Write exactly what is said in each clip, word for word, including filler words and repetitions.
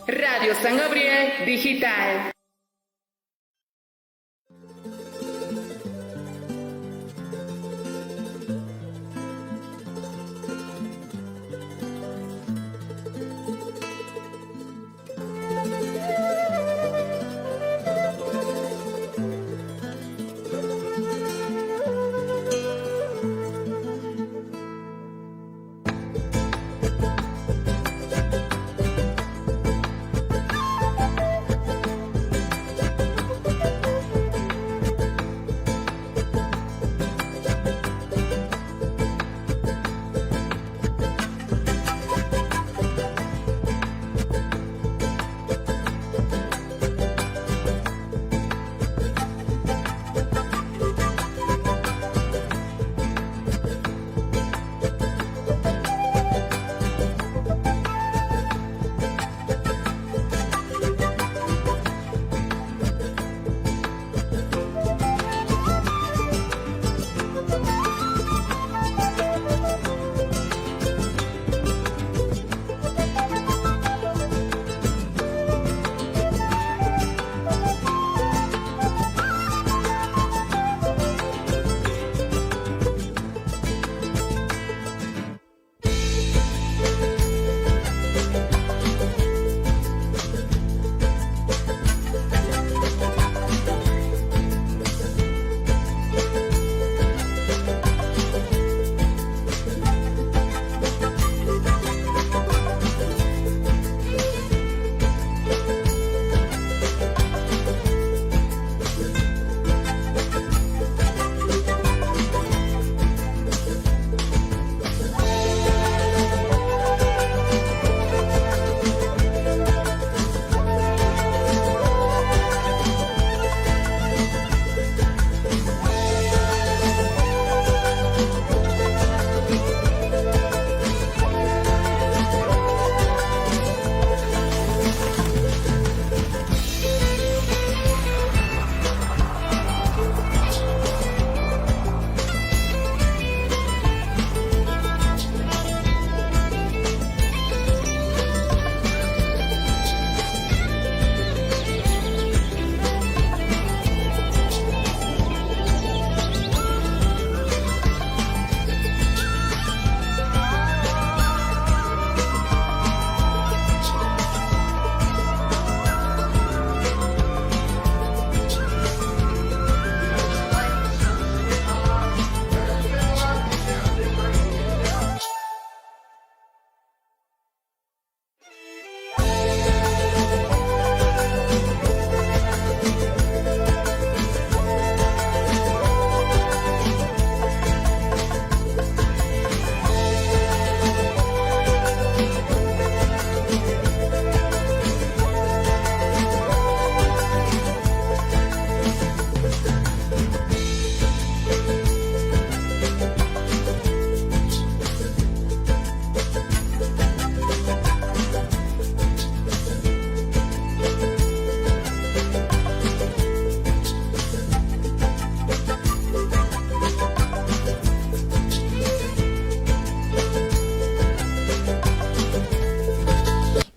Radio San Gabriel Digital.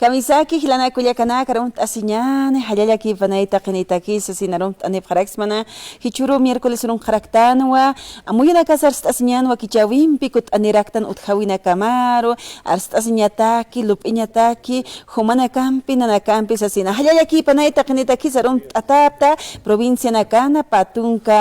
Kamisaki jilanaka kullakanaka, arumt'asiñäni, jallallakïpanay taqinitaki sasin arumt'anipxaraksma, jichhüru miércoles urunxaraktanwa, amuyunakas arst'asiñän wakichäwimpi kutt'aniraktan utjäwinakamaru, arst'asiñataki, lup'iñataki, jumanakampi, nanakampi sasina. Jallallakïpanay taqinitakis arumt'atäpta, provincianakana, pä tunka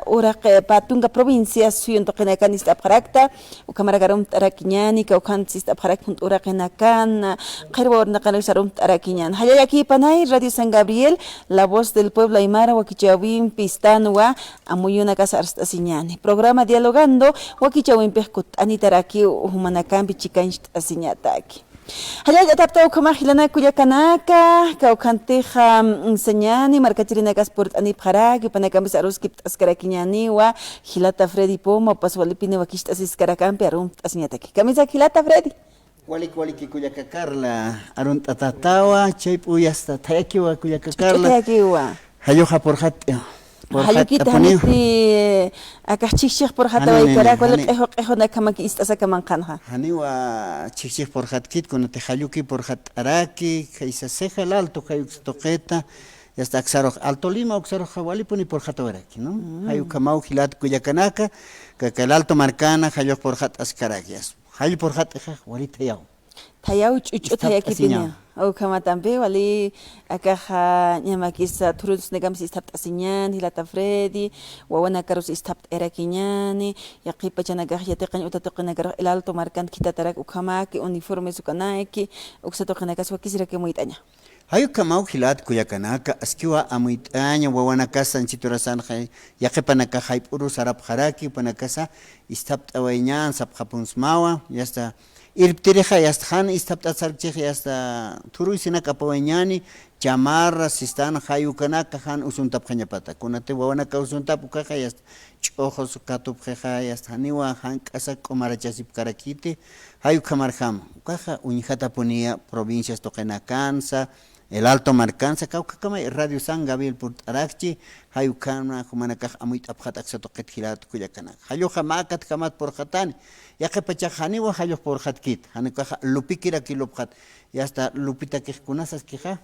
uraq, pä tunka provincia suyun tuqinakan ist'apxarakta, ukhamarak arumt'arakiñäni, kawkhantsa ist'apxarak junt uraqinakan, qhirwa uraqinakar arumt'arakiñäni. Jallallakïpanay, Radio San Gabriel, La Voz del Pueblo Aymara, wakichäwimpi istanwa, amuyunakas arst'asiñäni. Programa Dialogando, wakichäwimpix kutt'anitarakiw jumanakampi chikancht'asiñataki. Jallallt'atäpta ukhamax jilanaka kullakanaka, kawkhantixa, mm, sañäni, markachirinakas purt'anipxaraki, jupanakampis aruskipt'askarakiñäniwa, jilata Freddy Poma, upas walipini wakicht'asiskarakampi arumt'asiñataki. Kamisaki jilata Freddy. Walik, waliki kullaka Carla, arunt'atätawa, chayp'u yasta thayakiwa kullaka Carla. Thayakiwa. Jayuxa purxat'iwa. Purxat'apuniw. Jalluki, janiti, akax chhijchhix purxatawaykarak, wali q'iqu q'iqunakjamaki ist'asaka manqhanxa. Janiwa chhijchhix purxatkit, kunati jalluki purxat'araki, khaysa ceja el alto, khay uksa tuqita, yasta aksarux Alto Lima, uksarux walipuni purxatawaraki, ¿no? Jay ukhamaw jilat kullakanaka, aka el alto markana, jallux purxat'askaraki, yasta. Jall purxat'ixa, wali thayaw. Thayaw ch'uch'u thayakipini. Isthapt'asiñaw. Ukhamatampi, wali akaxa ñamakisa thurunsnakampi isthapt'asiñäni, jilata Freddy, wawanakarus isthapt'ayarakiñäni, yaqhip pachanakax yatiqañ uta tuqinakarux el alto markant khitatarak ukhamaki, uniformes ukanaki, uksa tuqinakas wakisiraki amuyt'aña. Jay ukhamaw jilat kullakanaka, askiwa amuyt'aña, wawanakasa anchhit urasanxa, yaqhipanakax jayp'uru sarapxaraki, jupanakasa isthapt'awayañän, sapxapunsmawa, yasta, irptirixa, yasta, jan isthapt'at sarkchix, yasta, thuruysinak apawayañäni, chamarra, sistan, jay ukanaka, jan usuntapxañapata. Kunati wawanaka usuntap ukaxa, yasta, ch'uxus katupxixa, yasta, janiwa jank'asa k'umarachasipkarakiti, jay ukhamarjama. Ukaxa uñjatapuniya provincias tuqinakansa, el Alto markansa, kawkhakamay Radio San Gabriel purt'arakchi, jay ukhama jumanakax amuyt'apxat aksa tuqit jilat kullakanaka. Jalluxa mäkatjamat purxatani, yaqhipachax janiwa jallux purxatkit, jan ukaxa lupikiraki lupxat, yasta lupitakix kunasaskixa,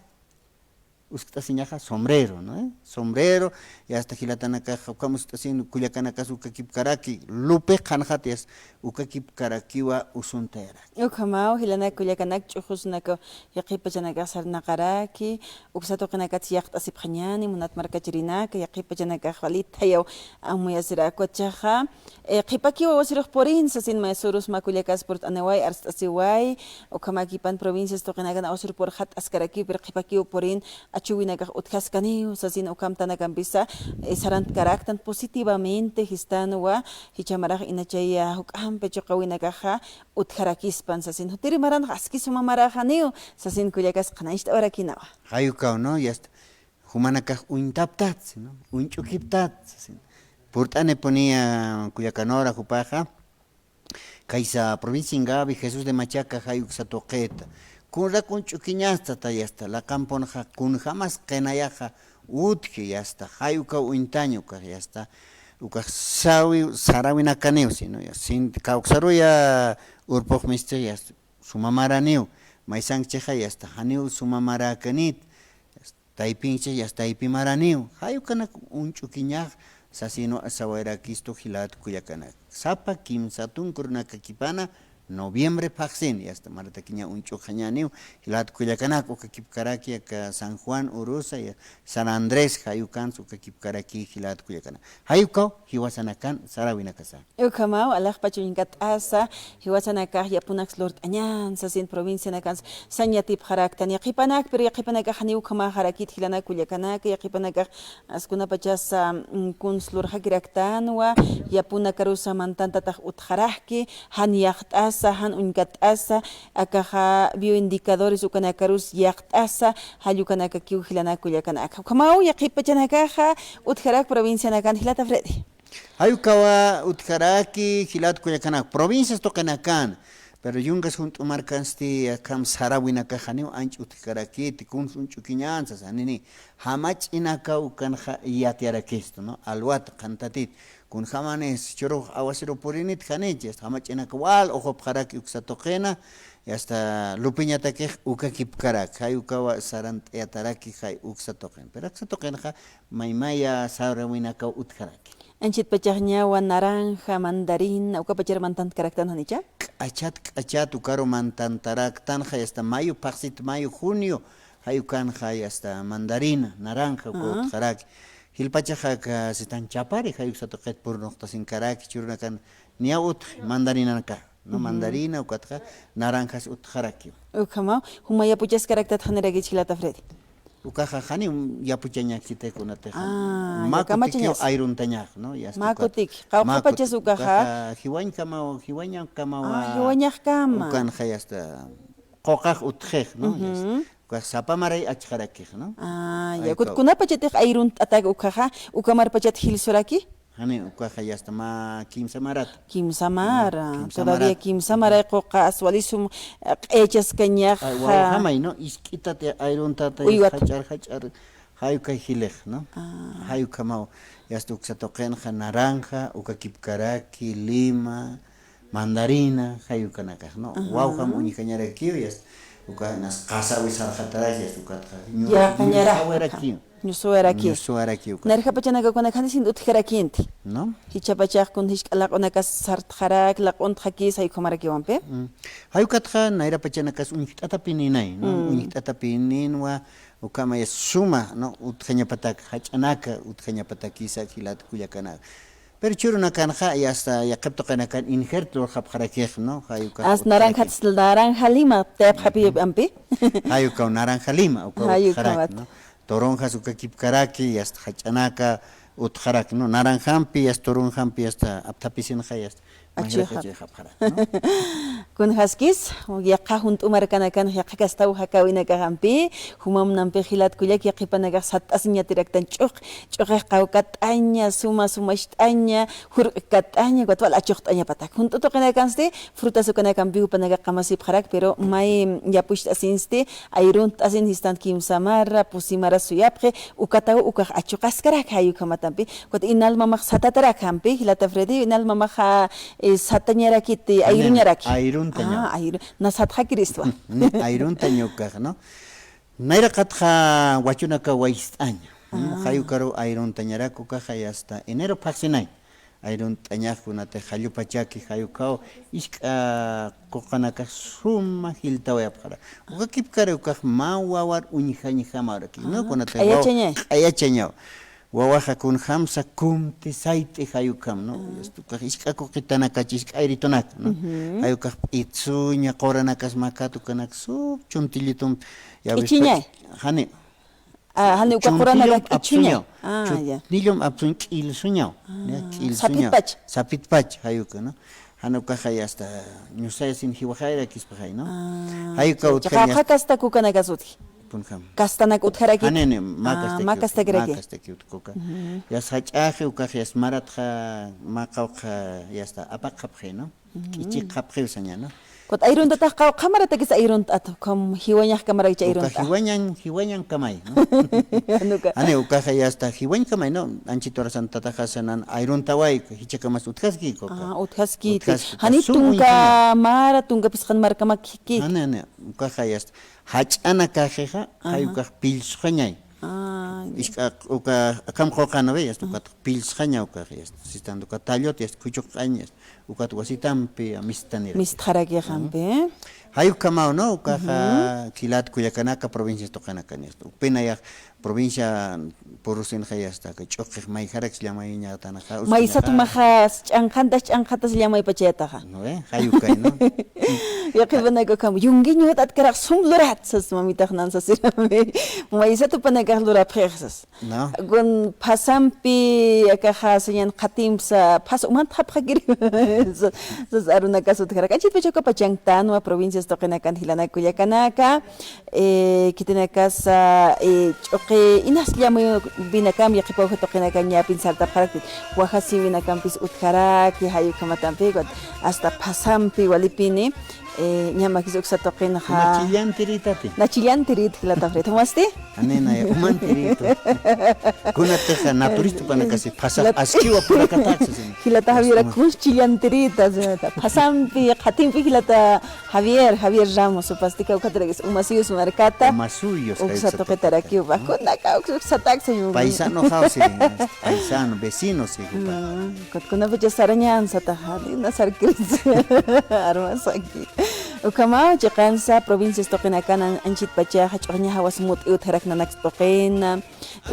uskt'asiñaxa sombrero, ¿no? Sombrero, yasta jilatanakax ukham uskt'asin kullakanakas ukakipkaraki, lupi qhanxat, yasta ukakipkarakiwa usuntayaraki. Ukhamaw, jilanak kullakanak, ch'uxusnaka, yaqhip pachanakax sarnaqaraki, uksa tuqinakats yaqt'asipxañäni, munat markachirinaka, yaqhip pachanakax wali thayaw amuyasiraku. Ukachaxa, eh, qhipakiw awasirux purin, sasin, mayasürus mä kullakas purt'aniway, arst'asiway, ukhamakipan provincias tuqinakan awasir purxat'askarakiw, pero qhipakiw purin, achuwinakax utjaskaniw, sasin, ukham tanakampisa, eh, sarantkaraktan positivamente, jistanwa, jichha marax inachaya juk'ampi chuqawinakaxa utjarakispan, sasin. Jutiri maranxa aski suma maraxaniw, sasin, kullakas qhanañcht'awarakinawa. Jay ukaw, ¿no? Yasta, jumanakax uñtaptat, ¿no? Uñch'ukiptat, sasin. Purt'anipuniya kullakanura jupaxa. Kaysa provincia Ingavi, Jesús de Machaca, jay uksa tuqita. Kunrak uñch'ukiñasta, tayasta, laqampunxa, kunjamas qinayaxa, utji, yasta, jay ukaw uñtaña, ukax, yasta, ukax sawi, sarawinakaniw, sino, ya, sin, kawksaruya urpux misti, yasta, suma maraniw, maysankchixa, yasta, janiw suma marakanit, yasta, taypinchix, yasta, taypi maraniw, jay ukanak uñch'ukiñax, sasinwa sawayarakistu jilat kullakanaka. Sapa kimsa tunka urunakakipana, noviembre phaxsin, yasta, maratakiña uñch'uxañäniw, jilat kullakanaka, ukakipkaraki aka San Juan Urusa, ya, San Andrés, jay ukansa ukakipkaraki jilat kullakanaka. Jay ukaw, jiwasanakan, sarawinakasa. Ukhamaw, alaxpach uñkat'asa, jiwasanakax yapunaks lurt'añän, sasin, provincianakan sañ yatipxaraktan, yaqhipanak, pero yaqhipanakax janiw ukhamaxarakit jilanak kullakanaka, yaqhipanakax askunapachasa, mm, kuns lurxakiraktanwa, yapunakarusa mantantatax utxaraki, jan yaqt'asa, jan uñkat'asa, akaxa bioindicadores ukanakarus yaqt'asa, jall ukanakakiw jilanak kullakanaka. Ukhamaw, yaqhip pachanakaxa utjarak provincianakan, jilata Freddy. Jay ukawa utjaraki jilat kullakanaka, provincias tuqinakan, pero yungas junt'u markansti akham sarawinakax janiw anch'a utjarakiti, kuns uñch'ukiñän sasa, nini, jamach'inakaw ukanxa yatiyarakistu, ¿no? Alwat qhantatit, kunjamanis churux awasiru purinit janich, jamach'inaka wal uqupxaraki uksa tuqina, yasta lupiñatakix ukakipkaraki, jay ukawa sarant'ayataraki jay uksa tuqina. Pero aksa tuqinxa maymaya sarawinakaw utjaraki. Anchhit pachax ñawa naranja, mandarina, ukapachar mantantkaraktan janicha? K'achat, k'achat ukaru mantantaraktanxa, yasta mayo, phaxsit mayo, junio, jay ukanxa, yasta mandarina, naranja, uka utjaraki. Jilpachaxa aka sistan chapari, jay uksa tuqit purnuqtasinkaraki, churunakan niya utji, mandarinanaka, ¿no? Mandarina, ukatxa naranjas utjaraki. Ukhamaw, juma yapuchaskaraktat janirakich jilata Freddy. Ukaxa janiw yapuchañaksiti kunatixa. Ah, mä kutikiw ayruntañax, ¿no? Yasta mä kutik, qawqhapachas ukaxa. Ukaxa jiwañkamaw, jiwañakamawa. Ah, jiwañaxkama. Ukanxa yasta quqax utjix, ¿no? Yasta. Ukax sapa maray achxarakix, ¿no? Ah, ya, kut kunapachatix ayrunt'atak ukaxa, uka marpachat jilsuraki? Jani, ukaxa yasta mä kimsa marat. Kimsa mara. Kimsa marat. Todavía kimsa maray quqas, wali sum, eh, q'ichaskañaxa. Ay, wawjamay, ¿no? Isk'itat, eh, ayruntat, eh, uywat. Jach'ar, jach'ar, Jay uka jilix, ¿no? Ah. Jay ukhamaw, yasta uksa tuqinxa naranja, uka kipkaraki, lima, mandarina, jay ukanakax, ¿no? Ajá. Wawjam uñjañarakiw, yasta uka nas qasawi sarxatarak, yasta ukatxa ñu-, ñusawaraki. Ñusawaraki. Ñusawaraki uka. Narjapachanaka ukanak janis utjarakïnti. ¿No? Jichhapachax kun jisk'a laq'unakas sartxarak, laq'untxakis, jay ukhamarakiw ampi. Mm. Jay ukatxa nayrapachanakas uñjt'atapïninay, ¿no? Mm. Uñjt'atapïninwa, ukhamaya suma, ¿no? Utjañapatak, jach'anaka utjañapatakisa jilat kullakanaka. Pero churunakanxa, yasta yaqhip tuqinakan injerto lurxapxarakix, ¿no? Jay ukax utjarakix. As naranjats, naranja lima, tayapxapi ampi. Jay ukaw naranja lima, ukaw utjarak, ¿no? Toronjas uka kipkaraki, yasta jach'anaka utjarak, ¿no? Naranjampi, yasta toronjampi, yasta apthapisinxa, yasta. Achuyxapxarak, ¿no? Kunjaskis, yaqha junt'u markanakan, yaqha kastaw jakäwinakax ampi, jumamnampi jilat kullak, yaqhipanakax satt'asiñ yatiraktan ch'uq, ch'uqix qawkat'aña, suma sumacht'aña, jurk'kat'aña, ukat wal achuqt'añapatak. Junt'u tuqinakansti, frutas ukanakampiw jupanakax qamasipxarak, pero may yapucht'asinsti, ayrunt'asin sistan kimsa mara, pusi mara suyapxi, ukataw ukax achuqaskarak jay ukhamatampi. Ukat inalmamax satatarak ampi, jilata Freddy, inalmamaxa, eh, satañarakiti, ayruñaraki. Ayruntañaw. Ah, ayru-, na satxakiristwa. Ni ayruntañaw ukax, ¿no? Nayraqatxa wachunaka wayst'aña. Ah. Jay ukaru ayruntañarak ukaxa, yasta enero phaxsinay. Ayrunt'añax kunatix jallupachaki, jay ukaw jisk'a quqanakax suma jiltawayapxarak. Uka kipkari ukax mä wawar uñjañjamawraki, ¿no? Ah, kunatix waw-, q'ayachañay. Q'ayachañaw. Wawaxa kunjamsa kumti sayt'i jay ukham, ¿no? Ah. Yasta ukax jisk'a quqitanakachi, jisk'a ayritunak, ¿no? Ujú. Jay ukax p'itsuña, quranakas makat ukanak suk chuntillitum, ya ves, k'ichiñay. Jani. Ah, jani uka quranaka chuntilliw k'ichuñaw. Apsuñaw. Ah, ya. Chuntilliw apsuñ k'ilsuñaw. Ah, ya, k'ilsuñaw. Sapitpach. Sapitpach, jay uka, ¿no? Jani ukaxa yasta, ñusayasin jiwaxayrakispaxay, ¿no? Ah, jay uka ya, utjañas. Qawqha kasta kukanakas utji. Kunjam. Kastanak utjaraki. Jani, ni, mä kastaki, mä kastaki utji uka. Ujú. Yasta jach'axi ukaxa yasta maratxa, mä qawqha yasta apaqxapxi, ¿no? K'ichikxapxiw saña, ¿no? Ukat ayruntatax qawqha maratakis ayrunt'at, ukham jiwañaxkamarakchi ayrunt'a. Uka jiwañan, jiwañankamay, ¿no? Jani ukaxa yasta jiwañkamay, ¿no? Anchit urasantataxa sanan ayruntaway, jichhakamas utjaski uka. Ah, utjaski. Utjaski. Jani tunka mara, tunka phisqan markamakiki. Jani, jani, ukaxa yasta. Jach'anakaxixa, jay ukax pillsxañay. Ah, ya. Jisk'a uka akham quqanawi, yasta ukat pillsxaña ukax, yasta. Sistan uka tallot, yasta, khuchuq'añ, yasta. Ukat wasitampi, a, mistanira. Mistxarakixampi. Jay ukhamaw, ¿no? Ukaxa, jilat kullakanaka, provincias tuqinakan, yasta. Ukhpinayax provincia purusinxa, yasta, aka ch'uqix mayjarak llamayañatanaxa, maysatumaxa, ch'anqantas, ch'anqatas llamaypachayataxa. ¿No ve? Jay ukay, ¿no? Yaqhipanaka ukham, yunguiñu jut'atkarax sum lurat, sas mamitax nan sasirami. Maysatupanakax lurapxix, sas. No. Kun phasampi, akaxa sañan qhatimpsa, phas umantxapxakiri. Sas, sas arunakas utjarak. Anchitpacha uka pachantänwa provincias tuqinakan jilanak kullakanaka. Eh, khitinakasa, eh, ch'uqi inas llamuwinakam yaqhipa uja tuqinakan ñapin sartapxarakti. Waja siwinakampis utjaraki, jay ukhamatampi, hasta phasampi walipini, eh, ñamakis uksa tuqinxa. Nachillantirïtati. Nachillantirït jilata Fred. ¿Umasti? Janina, ya, umantiritu. Kunatixa naturistupanakasi phasax askiwa purakataksa, sina. Jilata Javiera, kunchillantirïta, sina. Phasampi, qhatimpi jilata Javier, Javier Ramos, supasti kawkhatarakiw Umasuyus markata. Umasuyus, uksa tuqitarakiw. Kunaka uksataksa. Paisano jawsi, paisano, vecino, si, jupa. Mm, kutkunapacha sarañan sataxa, na sarkiris. Armasaki. Ukhamaw, chiqansa, provincias tuqinakan anchitpachaxa, ch'uqña jawas mut'i utjarak nanak tuqina.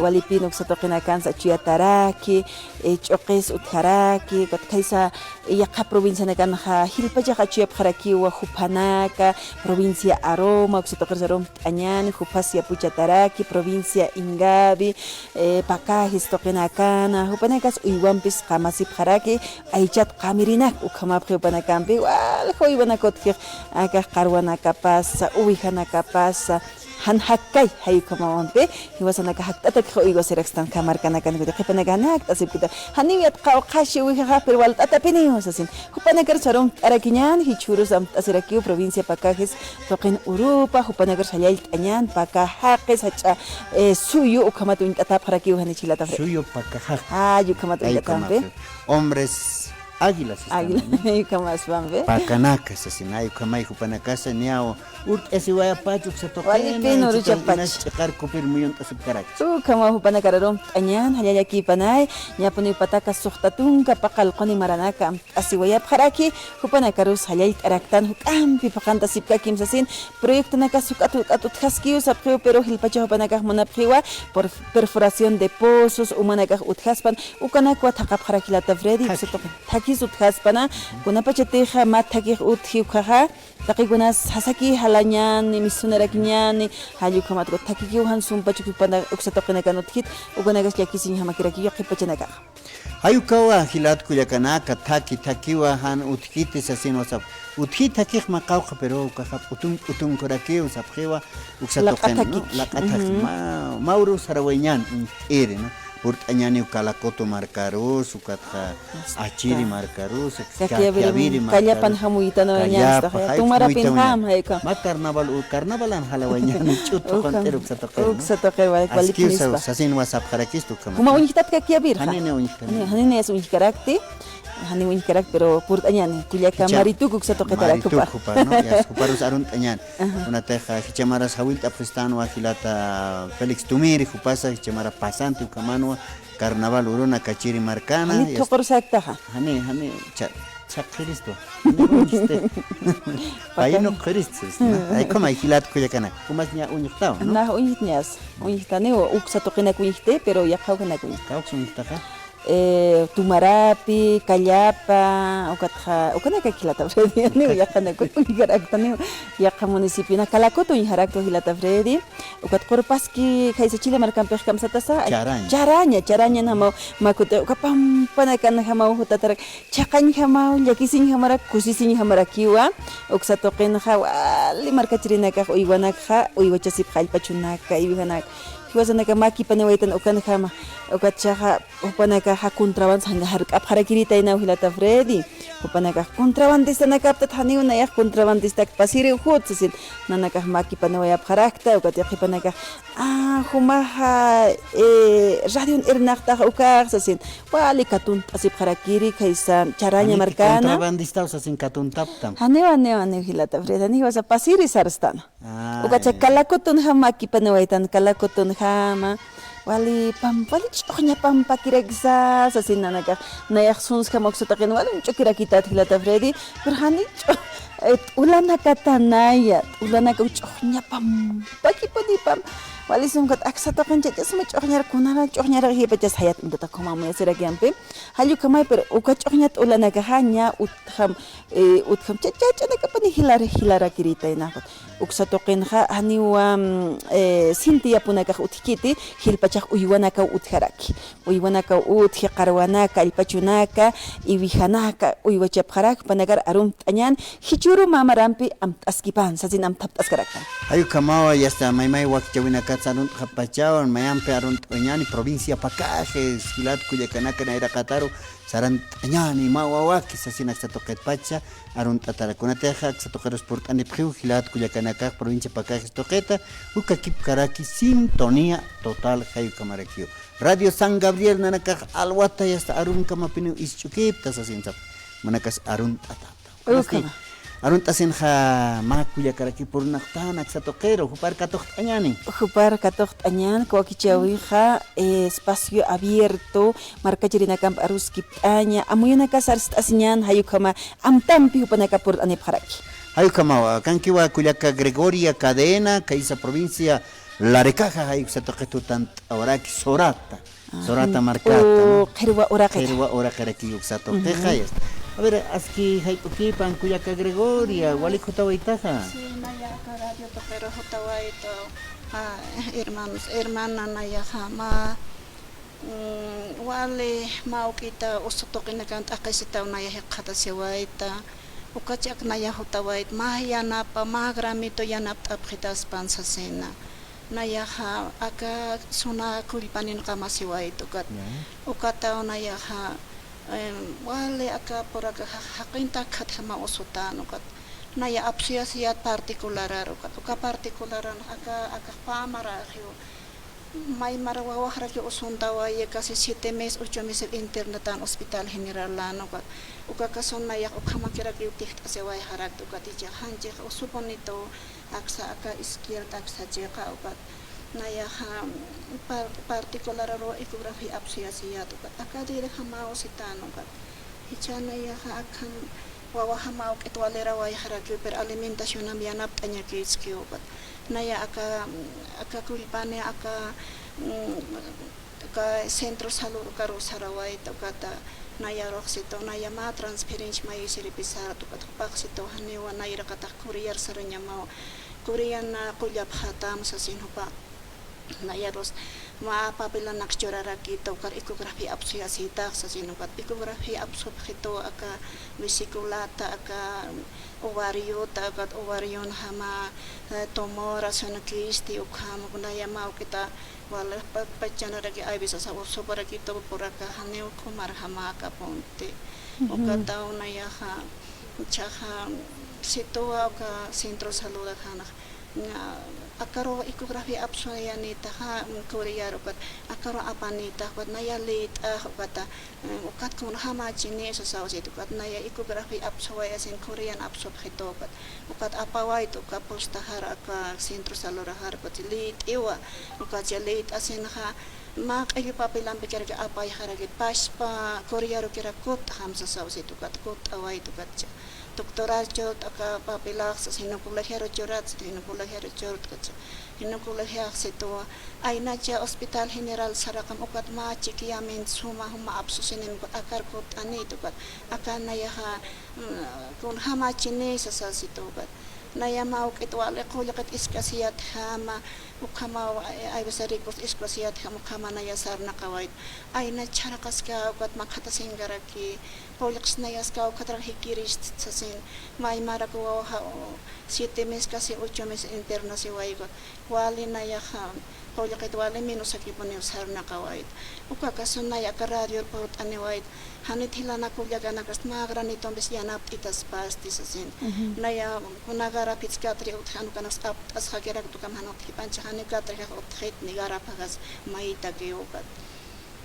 Walipin uksa tuqinakansa achuyataraki, eh, ch'uqis utjaraki, ukat khaysa, eh, yaqha provincianakanxa jilpachax achuyapxarakiwa juphanaka, provincia Aroma, uksa tuqirsa rumt'añan, juphas yapuchataraki, provincia Ingavi, eh, Pacajes tuqinakana, jupanakas uywampis qamasipxaraki, aychat qamirinak ukhamapxi jupanakampi, walja uywanak utjix, akax qarwanakapasa, ovejanakapasa, jan jakkay, jay ukhamamampi, jiwasanaka jakt'atakxa uywasirakstan markanakan, kuti qhipanaka jan jakt'asipkta, janiw yatqaw qhashi uwijaxa, pero walt'atapiniw sasin. Jupanakar sarumt'arakiñän, jichhürus amt'asirakiw provincia Pacajes tuqin urupa, jupanakar sallallt'añän, Pacajaqis, jach'a, eh, suyu, ukhamat uñt'atäpxarakiw jani chhilata. Suyu Pacajaq. Ay, ukhamat uñt'atämpi. Hombres águilas. Águila, ¿no? Ukhamaspan, ¿ve? Pakanaka sasin, ay, ukhamay jupanakasa, niyaw urt'asiwayapach uksa tuqin, walipin uruchapach. Inas ch'iqar kupir muyunt'asipkaraki. Ukhamaw jupanakar arumt'añän, jallallakipanay, ñapuniw pataka suxta tunka paqallquni maranaka amt'asiwayapxaraki, jupanakarus jallallt'araktan, juk'ampi phuqhantasipkakim sasin, proyectonakas juk'at juk'at utjaskiw sapxiw, pero jilpachax jupanakax munapxiwa, por perforación de pozos, umanakax utjaspan, ukanakwa thaqhapxarak jilata Freddy, uksa tuqin. Thakis utjaspana, kunapachatixa mä thakix utji ukhaxa, taqikunas sasaki jalañäni, misunarakiñäni, jall ukhamat thakïkiw jan sumpach uksa tuqinakan utjkit, ukanakas llakisiñjamakirakiw qhipachanakaxa. Jay ukawa jilat kullakanaka, thaki, thakiwa jan utjkiti sasin wasap. Utji thakix mä qawqha, pero ukaxa p'utun p'utunkurakiw sapxiwa, uksa tuqin, ¿no? Laq'a thaki. Laq'a thaki. Ujú. Mä, mä urus sarawayñän, uñjt'iri, ¿no? Purt'añäniw Calacoto markarus, ukatxa Achiri markarus, Caquiaviri markarus. Kallapan jamuyt'añäni, kallapan, hasta jay tumarapin jamuyt'añäni. Jam, jay uka. Mä carnaval, u, carnavalan jalawayñäni, ch'utu quntir uksa tuqir, ¿no? Uksa tuqir, wal, wal. Askiw sa, sasin wasapxarakistu ukhama. Kuma uñjtat Caquiaviri, ja. Janini uñjtani. Janini, janini uñjkarakti. Janiw uñjkarakti, pero purt'añäni. Kullaka Marituk uksa tuqitarakiwa. Marituk jupa, ¿no? Ya, juparus arunt'añäni. Ajá. Kunatixa jichhamaras jawillt'apxistänwa jilata Félix Tumiri, jupasa jichhamara pasanti ukhamanwa carnaval uruna Kachiri markana. Jani thuqurusaktaxa. Jani, jani, cha, chhaqiristwa. Jani uñjiste. Payinu qhiristwa. Ay, ukhamay jilat kullakanaka. Kumas ña uñjtawa, ¿no? Nax uñjtñas. Uñjtaniw, uksa tuqinak uñjti, pero yaqha ukanak uñjti. Kawks uñjtaxa. Eh, tumarapi, kallapa, ukatxa, ukanaka jilata Freddy, niw yaqhanaka uñjaraktaniw, yaqha municipionak, Calacoto uñjaraktwa jilata Freddy, ukat Qurpaski, khaysa Chile markampix kamsatasa, Charaña. Charaña, Charaña namaw, mä kuti, uka pampanakanjamaw jutatarak, chhaqañjamaw, llakisiñjamarak, kusisiñjamarakiwa, uksa tuqinxa, wali markachirinakax uywanakxa, uywachasipxa allpachunaka, iwijanaka, jiwasanaka mä kipaniwaytan ukanjama, ukat chhaxa, Jupanakaxa contraband, jan jark'apxarakiritaynaw jilata Freddy. Jupanakax contrabandistanakaptat, janiw nayax contrabandistak pasiriw jut sasin. Nanakax mä kipaniwayapxarakta, ukat qhipanakax, ah, jumaxa, eh, radion irnaqtax ukax sasin. Wali katunt'asipxarakiri, khaysa Charaña markana. Contrabandistaw sasin katuntaptam. Janiw, janiw, janiw jilata Freddy, janiw jiwasa pasiri sarstana. Ay. Ukacha Calacotonjama mä kipaniwaytan, Calacotonjama, wali pam, wali ch'uxña pampakiraksa, sasin nanakax, nayax sunsjama uksa tuqin wali uñch'ukirakitat jilata Freddy, pero jani ch'u-, eh, t'ulanakatanaya, t'ulanaka ch'uxña pampakipuni pam, wali sumkat aksa tuqin chachasma ch'uxñar, kunara ch'uxñarax jipachas jayat uñtata khuma amuyasirakiñampi, jall ukhamay, pero uka ch'uxña t'ulanakaxa ña utjam, eh, utjam, cha-, chach'anakapani jilar-, jilarakiritaynaxa. Uksa tuqinxa, janiwa, mm, eh, sinti yapunakax utjkiti, jilpachax uywanakaw utjaraki. Uywanakaw utji, qarwanaka, allpachunaka, iwijanaka, uywachapxarak, jupanakar arumt'añän, jichhüru mä marampi amt'askipan, sasin amthapt'askaraktan. Jay ukhamawa, yasta maymay wakichäwinakat arunt'xapachawa, mayampi arunt'añäni, provincia Pacajes, jilat kullakanaka nayraqataru, sarant'añäni, mä wawaki, sasin aksa tuqitpacha, arunt'atara. Kunatixa aksa tuqirus purt'anipxiw, jilat kullakanakax provincia Pacajes tuqita, ukakipkaraki sintonía total jay ukhamarakiw. Radio San Gabriel nanakax alwata yasta arunkamapiniw isch'ukipta sasin sap. Manakas arunt'atapta. Ukhama. Arunt'asinxa mä kullakaraki purunaqtan aksa tuqiru, jupar katuqt'añäni. Jupar katuqt'añän, wakichäwixa, eh, espacio abierto, markachirinakamp aruskipt'aña, amuyunakas arst'asiñän, jay ukhama, amtampi jupanaka purt'anipxaraki. Jay ukhamawa, kankiwa kullaka Gregoria Cadena, khaysa provincia Larecaja, jay uksa tuqi tutant'awaraki Sorata. Ajá. Sorata markata, ¿no? Qhirwa uraqi. Qhirwa uraqiraki uksa tuqixa, ya está. A ver, aski jayp'ukipan kullaka Gregoria, walik jutawaytaxa. Sí, naya aka radio tuqiru jutawayta, ah, hermanos, hermana, nayaxa mä, mm, wali mä juk'ita usu tuqinakan t'aqhisitaw naya jikxatasiwayta, ukachi ak naya jutawayta, mä yanapa, mä gramito yanapt'apxitaspan sasina. Nayaxa aka suna kullpanin qamasiwayta ukat. Ya. Ukataw nayaxa, em, wali aka purakaxa jaqinta khatjama usutan ukat. Naya apsuyasiyat particularar ukat. Uka particularan aka, aka pamaraxiw. Maymar wawaxraki usuntawaya casi siete mes, ocho mes internatan hospital generalan ukat. Uka cason nayax ukhamakirakiw tijt'asiwayxarakta ukat ichax janchix usupunituw aksa aka izquierda aksa chiqa ukat. Nayaxa par-, particularar ecografía apsuyasiyat ukat. Aka dirjamaw sitan ukat. Jichha nayaxa akham wawajamaw k'it walirawayxarakiw, pero alimentacionam yanapt'añakiskiw ukat. Naya aka, aka kullpani aka, mm, aka centro salud ukaru sarawayta ukata, nayarux situ, naya mä transferencia mayisiripi sarta ukat, jupax situ, janiwa nayraxatax Corear sarañamaw, Coreana qullapxatam sasin jupa. Nayarus mä papelanaksa churarakita, ukar ecografía apsuyasitax sasin ukat, ecografía apsupxitu aka vesículata, aka ovariota, ukat ovarion jama, eh, tumor, sino quiste, ukham, naya mä ukita, wal pa-, pachanaraki, hay veces, a, usuparakitu puraka, janiw kumarjama aka punti. Ujú. Ukataw nayaxa, jichhaxa, situwa uka centro salud akanxa, ña, akaru ecografía apsuyanitaxa, mm, Corear ukat, akaru apanitax ukat, naya lït'ax ukata, mm, ukat kunjamachini sasaw sit ukat, naya ecografía apsuwayasin Corean apsupxitu ukat, ukat apawayta uka pustaxar, aka centro saluraxar ukat lït'iwa, ukat lït'asinxa, mä q'illu papelampikaraki apayxaraki, pachpa Corearukirak kutt'xam sasaw sit ukat, kutt'awayta ukat. Doctorar churt'aka papilax, sas, ginecologiaru churat, sas, ginecologiaru churt'ka, sas, ginecologiax situ, aynacha hospital general saraqam ukat mä chequeamiento suma juma apsusinim ukat akar kutt'anit ukat, aka nayaxa, mm, kunjamachini sasa situ ukat. Naya mä uk'it wali qullqit iskasiyatjama, ukhama, ay, ay veces ricos iskasiyatjama, ukhama naya sarnaqawayt. Ayna chharaqaska ukat makhatasiñkaraki, qullqis nayaska ukhatrak jikirist sasin, maymarak wawaxa, o, siete mes, casi ocho mes internasiwayku. Wali nayaxa, qullqit wali minusakipuniw sarnaqawayt. Uka caso naya aka radior purt'aniwayt. Janit jilanak kullakanakast mä granitompis yanapt'itaspasti sasin. Ujú. Naya kuna garaphits katri utjan ukanaks apt'asxakirakta ukam jan utjipanchix, janiw katrixax utjitni garaphakas maytakiw ukat.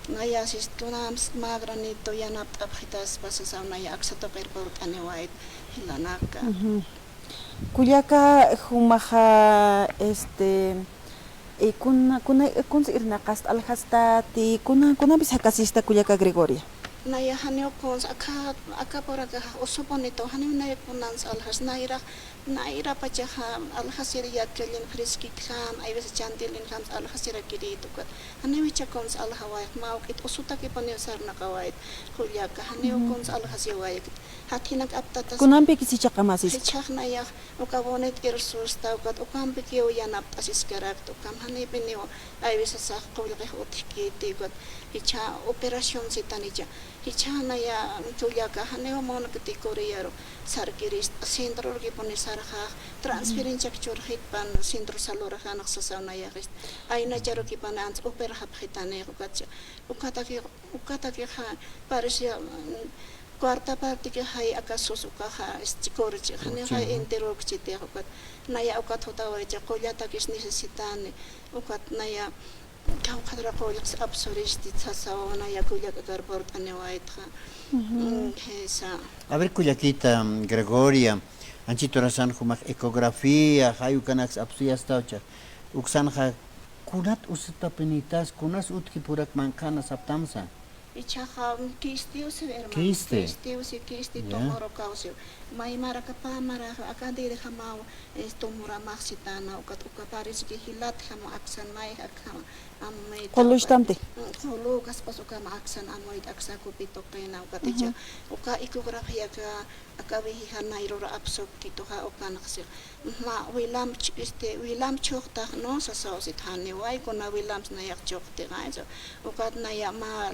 Naya sist kunams mä granito yanapt'apxitaspa sasaw naya aksa tuqir purt'aniwayt jilanaka. Ujú. Kullaka jumaxa, este, eh, kuna, kuna, kunsa irnaqasta, aljastati, kuna, kunampis jakasista kullaka Gregoria. Naya janiw kunsa, aka, aka purakaxa usupunitu, janiw naya kunans aljas, nayrax, nayra pachaxa aljasir yatkallin fresquitjam, hay veces chantilinjams aljasirakiritu ukat. Janiw jichha kunsa aljawayx, mä uk'it usutakipuniw sarnaqawayt, kullaka, janiw kunsa aljasiwaykt. Jathinak aptatas. Kunampikis jichha qamasis. Jichhax nayax, uka bonit irsusta, ukat ukampikiw yanapt'asiskarakta, ukam janipiniw, hay veces sax qullqix utjkiti, ukat jichha operación sitan jichha. Jichha naya kullaka, janiw munkti Corearu sarkirist, centrorukipuni sarxax, transferenciak churxitpan, centro saluraxanx sasaw nayaxist. Aynacharukipani ants operxapxitanix, ukatcha. Ukataki, ukatakixa, parece, mm, cuarta parteki jay aka sus ukaxa, este, kurchi, janixa enterokchitix ukat. Naya ukat jutawaycha, qullatakis necesitani, ukat naya, kawkhatraq qullqis apsuristi sasaw, naya kullak akar purt'aniwaytxa. Ujú. Mm, jisa. A ver, kullakita, mm, Gregoria, anchit urasan jumax ecografía, jay ukanaks apsuyastawcha. Uksanxa, kunat usutapinitas, kunas utji purak manqhana saptamsa. Ichaxa, mm, quiste usi, hermano. Quiste. Quiste usi, quiste, ya, tumor uka usi. Maymarak pamarax, aka dirjamaw, es, tumoramax sitana, ukat uka parece que jilatjam aksan mayj akham, amuyt. Qulluchtamti. Mm, qullu kaspas ukam aksan amuyt aksa kupi tuqina, ukat icha, ujú, uka ecografiaka, aka wiji janayrur apsukituxa ukanxsi. Mä wilamp ch-, este, wilamp chhuqtax, ¿no? Sasaw sit janiw, ay, kuna wilamps nayax chhuqtixa, eso. Ukat naya mä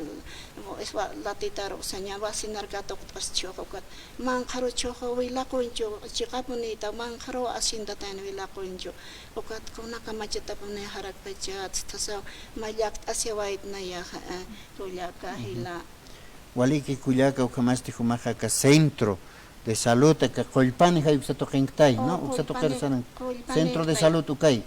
Iswa latitaru usaña vacinar katuqt'as chhuxa ukat. Manqharu chhuxa wilaquñchu, chiqapunita manqharu asientatayn wilaquñchu. Ukat kuna kamachatapuni jarakpachat, tasa mallakt'asiwaytnayaxa, eh, kullaka, jila. Waliki kullaka, ukhamasti jumaxa aka centro de salud, aka qullpani jay uksa tuqinktay, ¿no? Uksa tuqir sanan. Centro de salud ukay.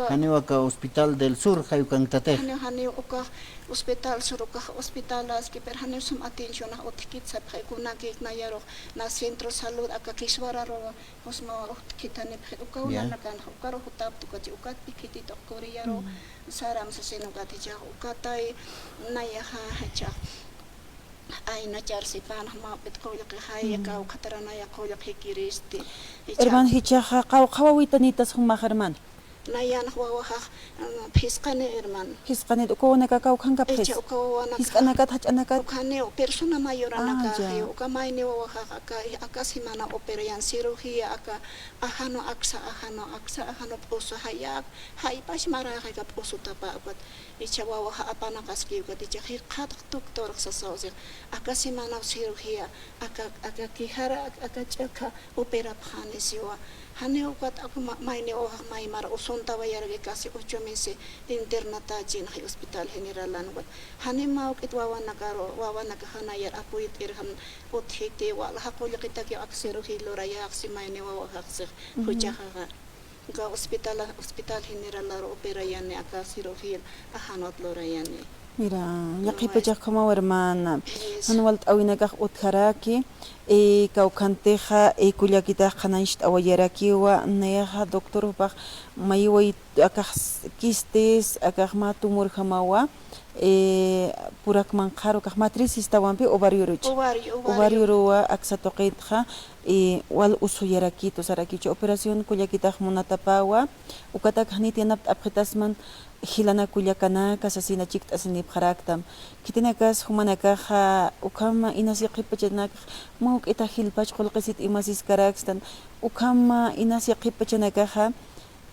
Janiw aka hospital del sur jay ukanktatix. Janiw, janiw ukax hospital sur, ukax hospitalaski, pero janiw sum atencionax utjkit sapxi, kunakïk nayarux na centro salud aka Kiswararu, usma utjkitanipxi, ukaw nanakanxa, ukaru jutapxi, ukachi, ukatpï khititux kuriyaru, saram sasin ukat jichhax, ukatay nayaxa jichhax. Ayna charsipanx mapit qullqi jaya, kawkhatara naya qullqi jikiristi. Hermano, jichhaxa qawqha wawitanitas jumax, hermano. Nayanx wawaxax, mm, phisqani, hermano. Phisqanit, uka wawanaka kawkhankapxis. Jichha uka wawanaka. Jisq'anakat, jach'anakat. Ukhaniw persona mayoranaka, uka mayni wawaxax aka, aka semana operayan cirugía, aka ajanu aksa, ajanu aksa, ajanu p'usu jaya, jaypash maraxi aka p'usutapa, ukat. Jichha wawaxa apanakaskiw ukat, jichha jikxatx doctorx sasaw six, aka semanaw cirugía, aka, aka quijara, aka ch'akha operapxani siwa. Janiw ukat aka ma-, mayni wawaxax maymar usuntawayaraki, casi ocho meses internatachinxi hospital generalan ukat. Janiw mawk'it wawanakaru, wawanakaxa nayar apoyt'ir jan utjiti, walja qullqitakiw aka cirugía lurayax si mayni wawaxax six, juchaxaxa. Uka hospital, hospital generalaru operayani, aka cirugía ajanut lurayani. Mira, yaqhipachax ukhamaw hermana. Jan walt'äwinakax utjaraki, eh, kawkhantixa, eh, kullakitax qhanañcht'awayarakiwa, nayaxa doctor jupax mayiway akax quistes, akax mä tumorjamawa, eh, purak manqharu, akax matriz sistawampi ovarioruch. Ovario, ovario. Ovarioruwa aksa tuqitxa, eh, wal usuyarakitu sarakichu operación kullakitax munatapawa, ukatak janit yanapt'apxitasman jilanak kullakanaka sasina chikt'asinipxaraktam. Khitinakas jumanakaxa ukhama inas yaqhip pachanakax mawk'ita jilpach qullqisit imasiskarakstan, ukhama inas yaqhip pachanakaxa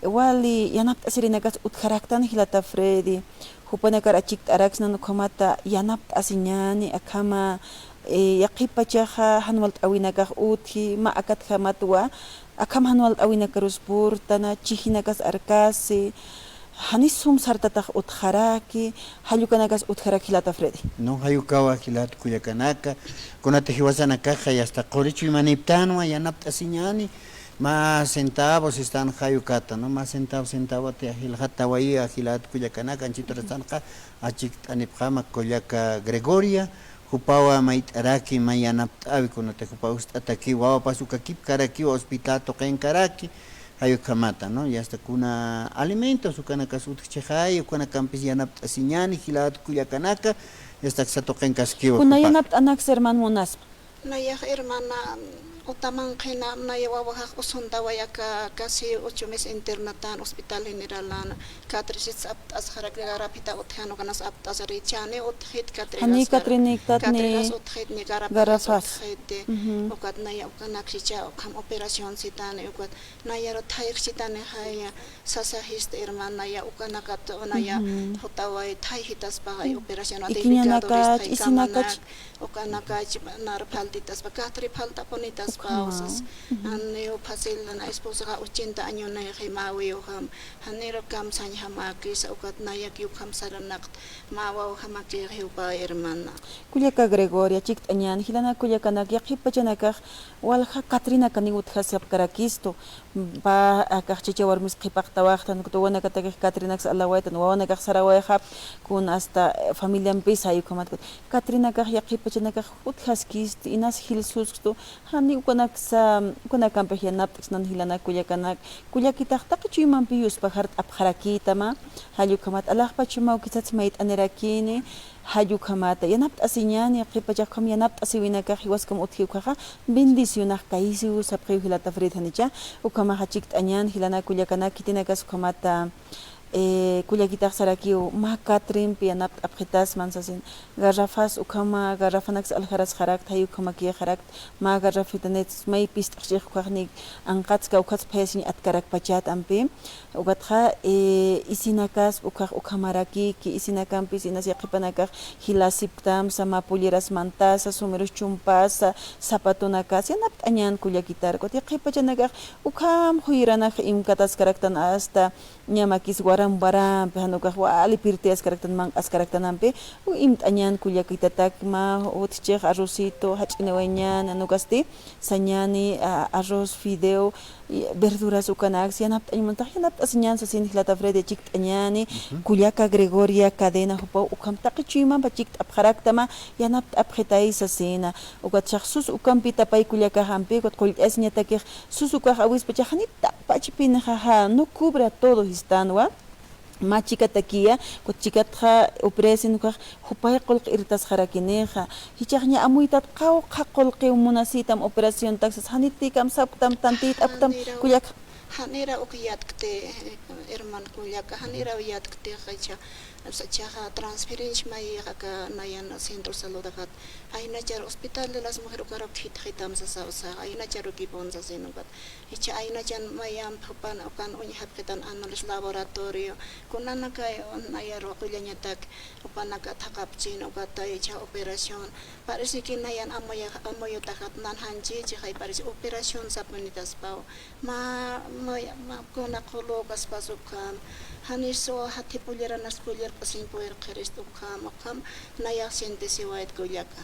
wali yanapt'asirinakas utjaraktan jilata Freddy. Jupanakar achikt'araksnan ukhamata yanapt'asiñäni, akhama, eh, yaqhip pachaxa jan walt'äwinakax utji, mä akatjamatwa, akham jan walt'äwinakarus purtana, chijinakas arkasi, janis sum sartatax utjaraki, jall ukanakas utjaraki jilata Freddy. No, jay ukawa jilat kullakanaka, kunatix jiwasanakaxa yasta quri chuymaniptanwa, yanapt'asiñäni, mä centavos sistan jay ukata, ¿no? Mä centavo, centavoti jiljatawayi jilat kullakanaka, anchiturastanxa achikt'anipxama kullaka Gregoria, jupawa mayt'araki, may yanapt'äwi, kunatix jupaw ist'ataki, wawapas ukakipkarakiwa, hospital tuqinkaraki, jay ukhamata, ¿no? Y hasta kuna alimentos ukanakas utjchixay, ukanakampis yanapt'asiñäni jilat kullakanaka, y hasta aksa tuqinkaskiwa. Kuna jupa yanapt'anaks hermano munasma. Nayax hermana, utamanqhina, naya wawaxax usuntaway aka casi ocho meses internatan hospital generalan, catrisit apt'asxarak, garrafita utjan, ukanas apt'asarichani, utjit catrinas. Jani catriniktat ni catrinas utjit ni garrafas utjit. Ukat naya ukanak jichha ukham operación sitani, ukat nayaru thayxchitani jaya, sasajisti hermana, naya ukanakat, naya jutaway thayjitaspa, jay operación, ikiñanakach, isinakach, ukanakach nar faltitaspa, katri faltapunitaspa, usas. Janiw fácil, na esposaxa ochenta años nayxi, mä wawjam, janiru kamsañjamäkisa, ukat nayakiw ukham saranakt, mä wawjamakixi jupa hermana. Kullaka Gregoria, chikt'añän, jilanak kullakanak, yaqhip pachanakax walja catrinakaniw utjasipkarakistu, pä akax chicha warmis qhipaqtawaxtan, ukat wawanakatakix catrinaks alawaytan, wawanakax sarawayxapxi, kun hasta, eh, familiampis jay ukhamat, catrinakax yaqhip pachanakax utjaskistu, inas jilsuskstu, jani ukanaksa, ukanakampix yanapt'ksnan jilanak kullakanak, kullakitax taqi chuymampi yuspajart'apxarakïtama, jall ukhamat alaxpach mawkisats mayt'anirakini, jall ukhamata yanapt'asiñäni, yaqhip pachax ukham yanapt'asiwinakax jiwaskam utji ukhaxa bendicionax kaysiw sapxiw jilata Freddy, janicha, ukhamaxa chikt'añän jilanak kullakanak, khitinakas ukhamata, eh, kullakitax sarakiw mä Catrimpi yanapt'apxitasman sasin. Garrafas ukhama, garrafanaks aljarasxarakt, jay ukhamakïxarakt, mä garrafitanits may pist'xchix ukhaxni anqatska ukhatsa phayasiñ atkarakpachat ampi. Ukatxa, eh, isinakas ukhax ukhamaraki, ki isinakampis inas yaqhipanakax jilasipktamsa, mä polleras mantasa, sumirus chumpasa, zapatonakas, yanapt'añän kullakitar. Ukat yaqhipachanakax ukham juyranakax imkataskaraktan hasta ñamakis waram warampi, jan ukax wali pirtiyaskaraktan, manq'askaraktan ampi, u imt'añän kullakitatak mä utjchix arrocito, jach'iniwayañän, jan ukasti sañäni, a, arroz, fideo, y verduras ukanaks, yanapt'añ mantax, yanapt'asiñän sasin jilata Freddy, chikt'añäni, kullaka Gregoria Cadena jupaw ukham taqi chuymampa chikt'apxaraktama, yanapt'apxitay sasina. Ukatsax sus ukampi tapay kullakax ampi, ukat qullt'asiñatakix sus ukax awispachax janit taqpachpinxa, no cubra todo jistanwa. Mä chikatakiya, ukat chikatxa operación ukax jupay qullqi irtasxarakinixa. Jichhax ña amuytat qawqha qullqiw munasitam operación taksas, janitïkam sapktam, tantït'apktam, kullaka. Janiraw uk yatkti, hermano kullaka, janiraw yatkti, jichha, jichhaxa transferencia mayixa aka nayan centro salud ajat. Aynachar hospital de las mujeres ukaruw khitxitam sasa, o sea, aynachar ukipun sasin ukat. Jichha aynachan mayamp jupan ukan uñjapxitan análisis laboratorio, kunanakay nayaru qullañatak jupanaka thaqapchin ukatay jichha operación. Parece que nayan amuya, amuyutaxat nan janchichi, jay parece operación sapunitaspaw. Mä, mä, mä kuna qulukaspas ukham. Janisu jathipulliranas kullirp'asiñ puwirqirist ukham, ukham nayax sientisiwayt kullaka.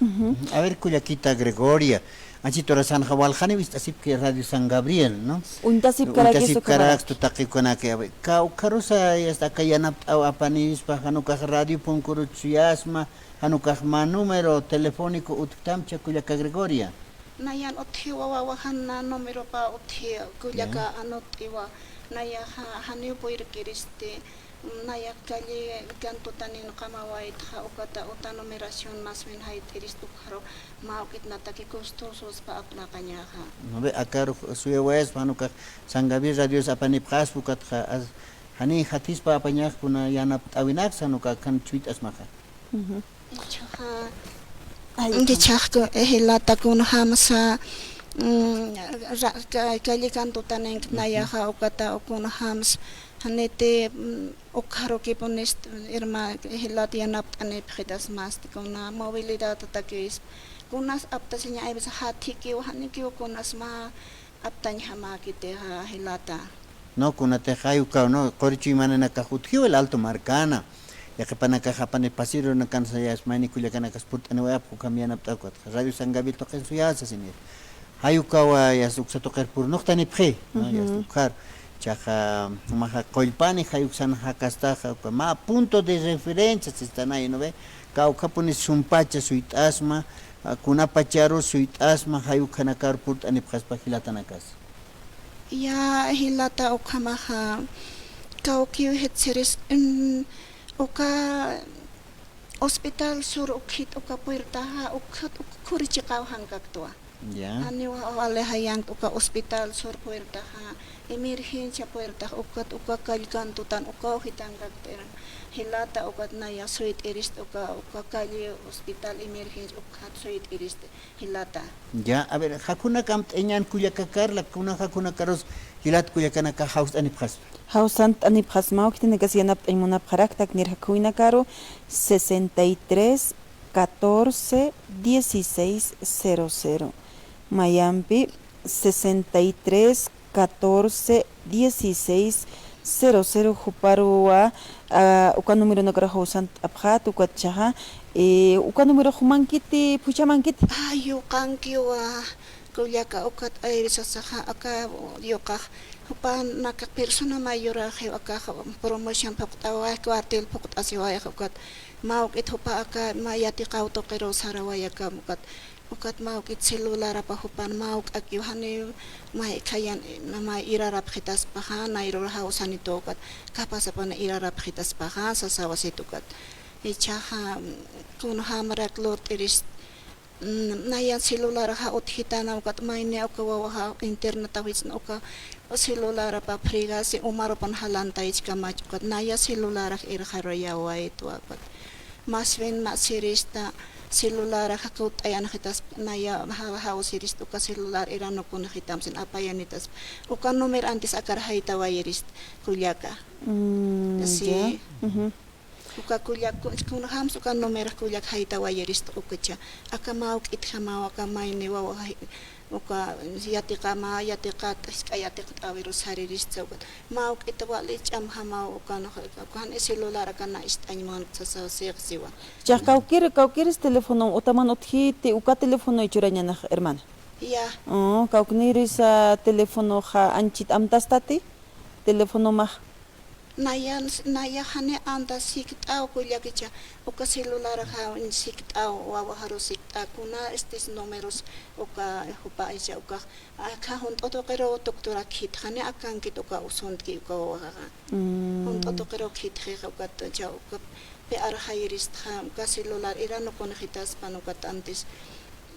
A ver, kullakita Gregoria, anchhit urasanxa walxaniw ist'asipki Radio San Gabriel, ¿no? Uñtasipkarakis ukhamarak. Uñtasipkarakstu taqi ukanaki, a ver, ka ukharusa yasta aka yanapt'aw apanispa, jan ukax radio punkuruch suyasma, jan ukax mä número telefónico utjtamcha kullaka Gregoria. Nayan utjiwa wawa jan na numeropa utji kullaka anot'iwa. Nayaxa janiw puyrkiristi, nayax calle Cantutanin qamawaytxa ukata uta numeración más bien jayt'irist ukxaru mä ukitnataki costosospa apnaqañaxa. No ve, akaru suyawayaspa jan ukax San Gabriel Radios apanipxaspa ukatxa, as-, jani jathispa apañax kuna yanapt'awinaksa jan ukax jan chuyt'asmaxa. Jichhaxa, jichhax jilata kunjamsa, mm, ra-, ca-, calle Cantutanin nayaxa ukata kunjams, janiti, mm, ukxarukipunist, herma, jilat yanapt'anipxitasmasti kuna movilidadtakis, kunas aptasiña, hay veces jathikiw, janikiw kunas mä aptañjamäkitixa jilata. No, kunatix jay ukaw, no, quri chuymananakax utjiw el Alto Marcana. Yaqhipanakax apanipxasirunakansayas mayni kullakanakas purt'aniwayapxi ukham yanapt'aw ukatxa. Radio San Gabriel tuqin suyasa sasinir. Jay ukawa yasta uksa tuqir purnuqtanipxi, ¿no? Yasta ukhar. Jichhaxa, jumaxa qullpani jay uksan jakastaxa, uka mä punto de referencia sistanay, ¿no ve? Kawkhapuni sumpacha suyt'asma, a, kunapacharu suyt'asma, jay ukhanakaru purt'anipxaspa jilatanakas. Ya jilata ukhamaxa, kawkiw jitsiris, mm, uka Hospital Sur ukhit uka puertaxa, ukhit uk khuri chiqaw jankaktwa. Ya. Janiw wali jayankt uka Hospital Sur puertaxa, emergencia puertax ukat uka calle Cantutan ukaw jitankaktir. Jilata ukat nayax suyt'irist uka, uka calle Hospital Emergencia ukat suyt'irist jilata. Ya, a ver, jakunak amt'añän kullaka Carla, kuna jakunakarus jilat kullakanakax jawst'anipxaspa. Jawst'anipxasma, ukitinakas yanapt'añ munapxarakta, aknir jakhunakaru sesenta y tres, catorce, dieciséis, cero cero. Mayampi sesenta y tres, catorce, dieciséis, cero cero juparuwa, a, uka numeronakaru jawsant'apxät, ukatchaxa, e, uka numero jumankiti, phuchhamankiti. Ay, yuqankiwa, kullaka, ukat ayrisasaxa, aka yuqax, jupanaka persona mayoraxiw, akax promoción phuqt'away, cuartel phuqt'asiway, ukat, mä uk'it jupa aka, mä yatiqaw tuqiruw saraway aka, ukat, Ukat mä uk'it celularapa jupan mä uk'akiw janiw may khayan, may irarapxitaspaxa, nayrur jawsanitu ukat, kapasapana irarapxitaspaxa, sasawasit ukat. Jichhaxa, kunjamarak lurt'iris, mm, nayan celularxa utjitana ukat, mayni uka wawaxa internatawitsna uka, Celularapa fregasi umarupan jalantaychkamach ukat naya celularax irxaruyawaytwa ukat. Más bien mä sirista celularax jakawt'ayanxitaspa naya jaw sirista uka celular iranukunxitam sin apayanitaspa. Uka número antes akar jaytawayirista kullaka. Mm, sí. Ya. Ujú. Uka kullak, kun-, kunjams uka numerax kullak jaytawayirist ukacha. Aka mä juk'itjamaw, aka mayni wawa jay-, uka yatiqama, yatiqat, jisk'a yatiqt'äwirus sariristsa ukat. Mä juk'it wali ch'amjamaw ukan, ukan celular aka na ist'añ munkt sasa six siwa. Cha kawkir, kawkiris teléfono utaman utjiti, uka teléfono churañanix, hermana. Ya. Oh, kawknirisa teléfonoxa anchit amtastati, teléfonomax. Naya, naya jani anta sikt'aw kullakicha, uka celularaxa sikt'aw, wawaxaru sikt'a, kuna estis números, uka jupa icha, uka, akha junt'u tuqiru doctora khitxani akankit uka usuntki uka wawaxaxa. Mm. Junt'u tuqiru khitxixa ukat, cha, uka, pe arxayiristxa, uka celular iranukunxitaspan ukat antes.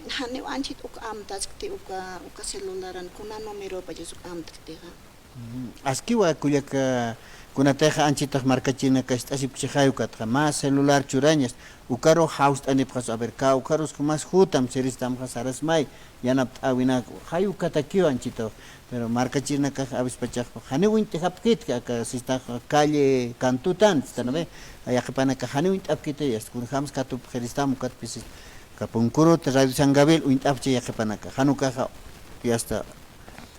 Janiw anchit uk amtaskti uka, uka celularan, kuna numeropachas uk amtktixa. Ujú. Askiwa kullaka, kunatixa anchitax markachirinaka ist'asipkchi jay ukatxa, mä celular churañas, ukaru jawst'anipxas, a ver, kawkharus jumas jutam siristamxa sarasmay, yanapt'äwinak, jay ukatakiw anchitaw, pero markachirinakax a veces pachax, janiw uñt'ijapkitki, aka sistax calle Cantutan, sistan, a ver, yaqhipanaka janiw uñt'apkiti, yast kunjams katupxiristam, ukatpis, aka punkurut Radio San Gabriel uñt'apchi yaqhipanaka, jan ukaxa, yasta,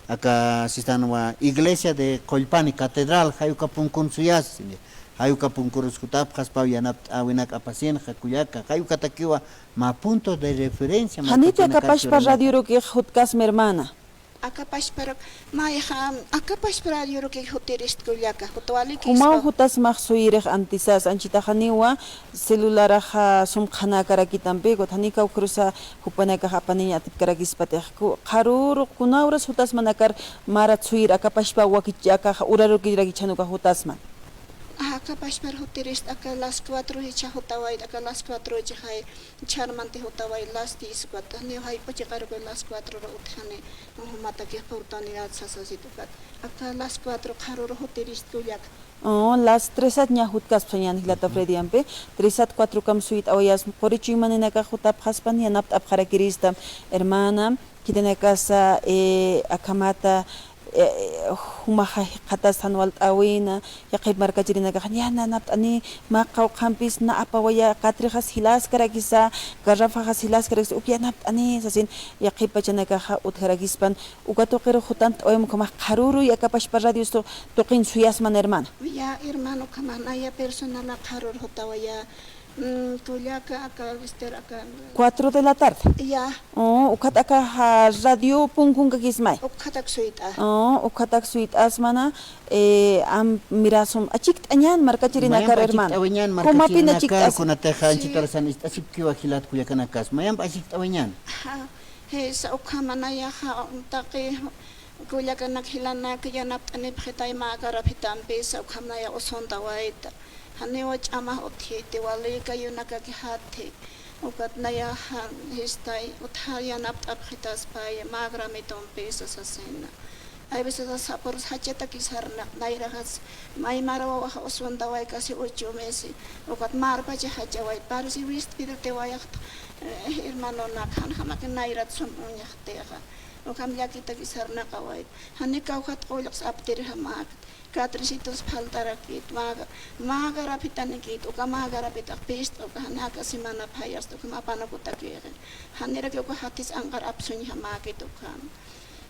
Aka sistanwa iglesia de Qullpani, catedral, jay uka punkun suyas, sini. Jay uka punkurus jutapxaspaw yanapt'äwinak apasinxa kullaka, jay ukatakiwa mä punto de referencia. Janiti markachirinaka akapashpa radiorukix jutkasma, hermana. Akapashparuk, mayxa, akapashpa radiorukix jutirist kullaka, jutwaliki. Jumaw jutasmax suyirix antisas, anchitaxaniwa, celularaxa sum qhanäkarakitampi, ukat jani kawkharusa jupanakax apaniñ atipkarakispatix, ku-, qharüru kuna horas jutasman akar marat suyir akapashpa wakich-, akax urarukirakichhan uka jutasman. Akapashpar jutirist aka las cuatro jichha jutawayt, aka las cuatro jichha jay chharmanti jutaway las diez ukat, janiw jay p'uchiqaruki las cuatro ra utjani, jumatakix oportunidad sasasit ukat. Aka las cuatro qharüru jutirist kullaka. Oh, las tres at ña jutkaspa sañän jilata Freddy ampi. Tres at cuatro kam suyt'awayas, quri chuymaninakax jutapxaspan yanapt'apxarakirista, hermana, khitinakasa, eh, akhamata, eh, jumaxa jikxatas jan walt'äwina, yaqhip markachirinakax, ya nanapt'ani, mä qawqhampis na apawaya, qatrixas jilaskarakisa, garrafaxas jilaskarakisa, uk yanapt'ani, sasin, yaqhip pachanakaxa utjarakispan, Uka tuqiru jutant'awayam ukhamax qharüruy akapashpa radios tu-, tuqin suyasman, hermana. Ya, hermano, ukhamax naya personal qharür jutawaya, mm, kullaka, aka, este, aka. Cuatro de la tarde. Ya. Oh, ukhat aka, ja, radio punkunkakismay. Ukhatak suyt'a. Oh, ukhatak suyt'asmana, eh, am, mirasum, achikt'añän markachirinakar, hermana. Achikt'awañän markachirinakar, kunatixa anchitarusan ist'asipkiwa jilat kullakanakas. Mayamp achikt'awañän. Jisa, ukhama nayaxa, taqi kullakanak jilanak yanapt'anipxitay mä garrafitampisa, ukham naya usuntawayta. Janiwa ch'amax utjiti, wali kayunakaki jatji. Ukat nayaxa, jistay, utja yanapt'apxitaspay, mä garrafitumpisa sasina. Hay veces sapürus jachatakis sarnaq, nayraxas, may mara wawaxa usuntaway casi ocho meses, ukat marpacha jachaway, parsi wistpirutiwayaxt, eh, hermanonak, janjamaki nayrat sum uñaxtixa, ukham llakitakis sarnaqaway, jani kawjat qullqs aptirjamäkt, katrisitus faltarakit, mä ga-, mä garrafitanikit, uka mä garrafitax pist'a, uka jani aka semana phayasta, ukham apanukutakixi, janiraki uka jatis anqar apsuñjamäkit ukham.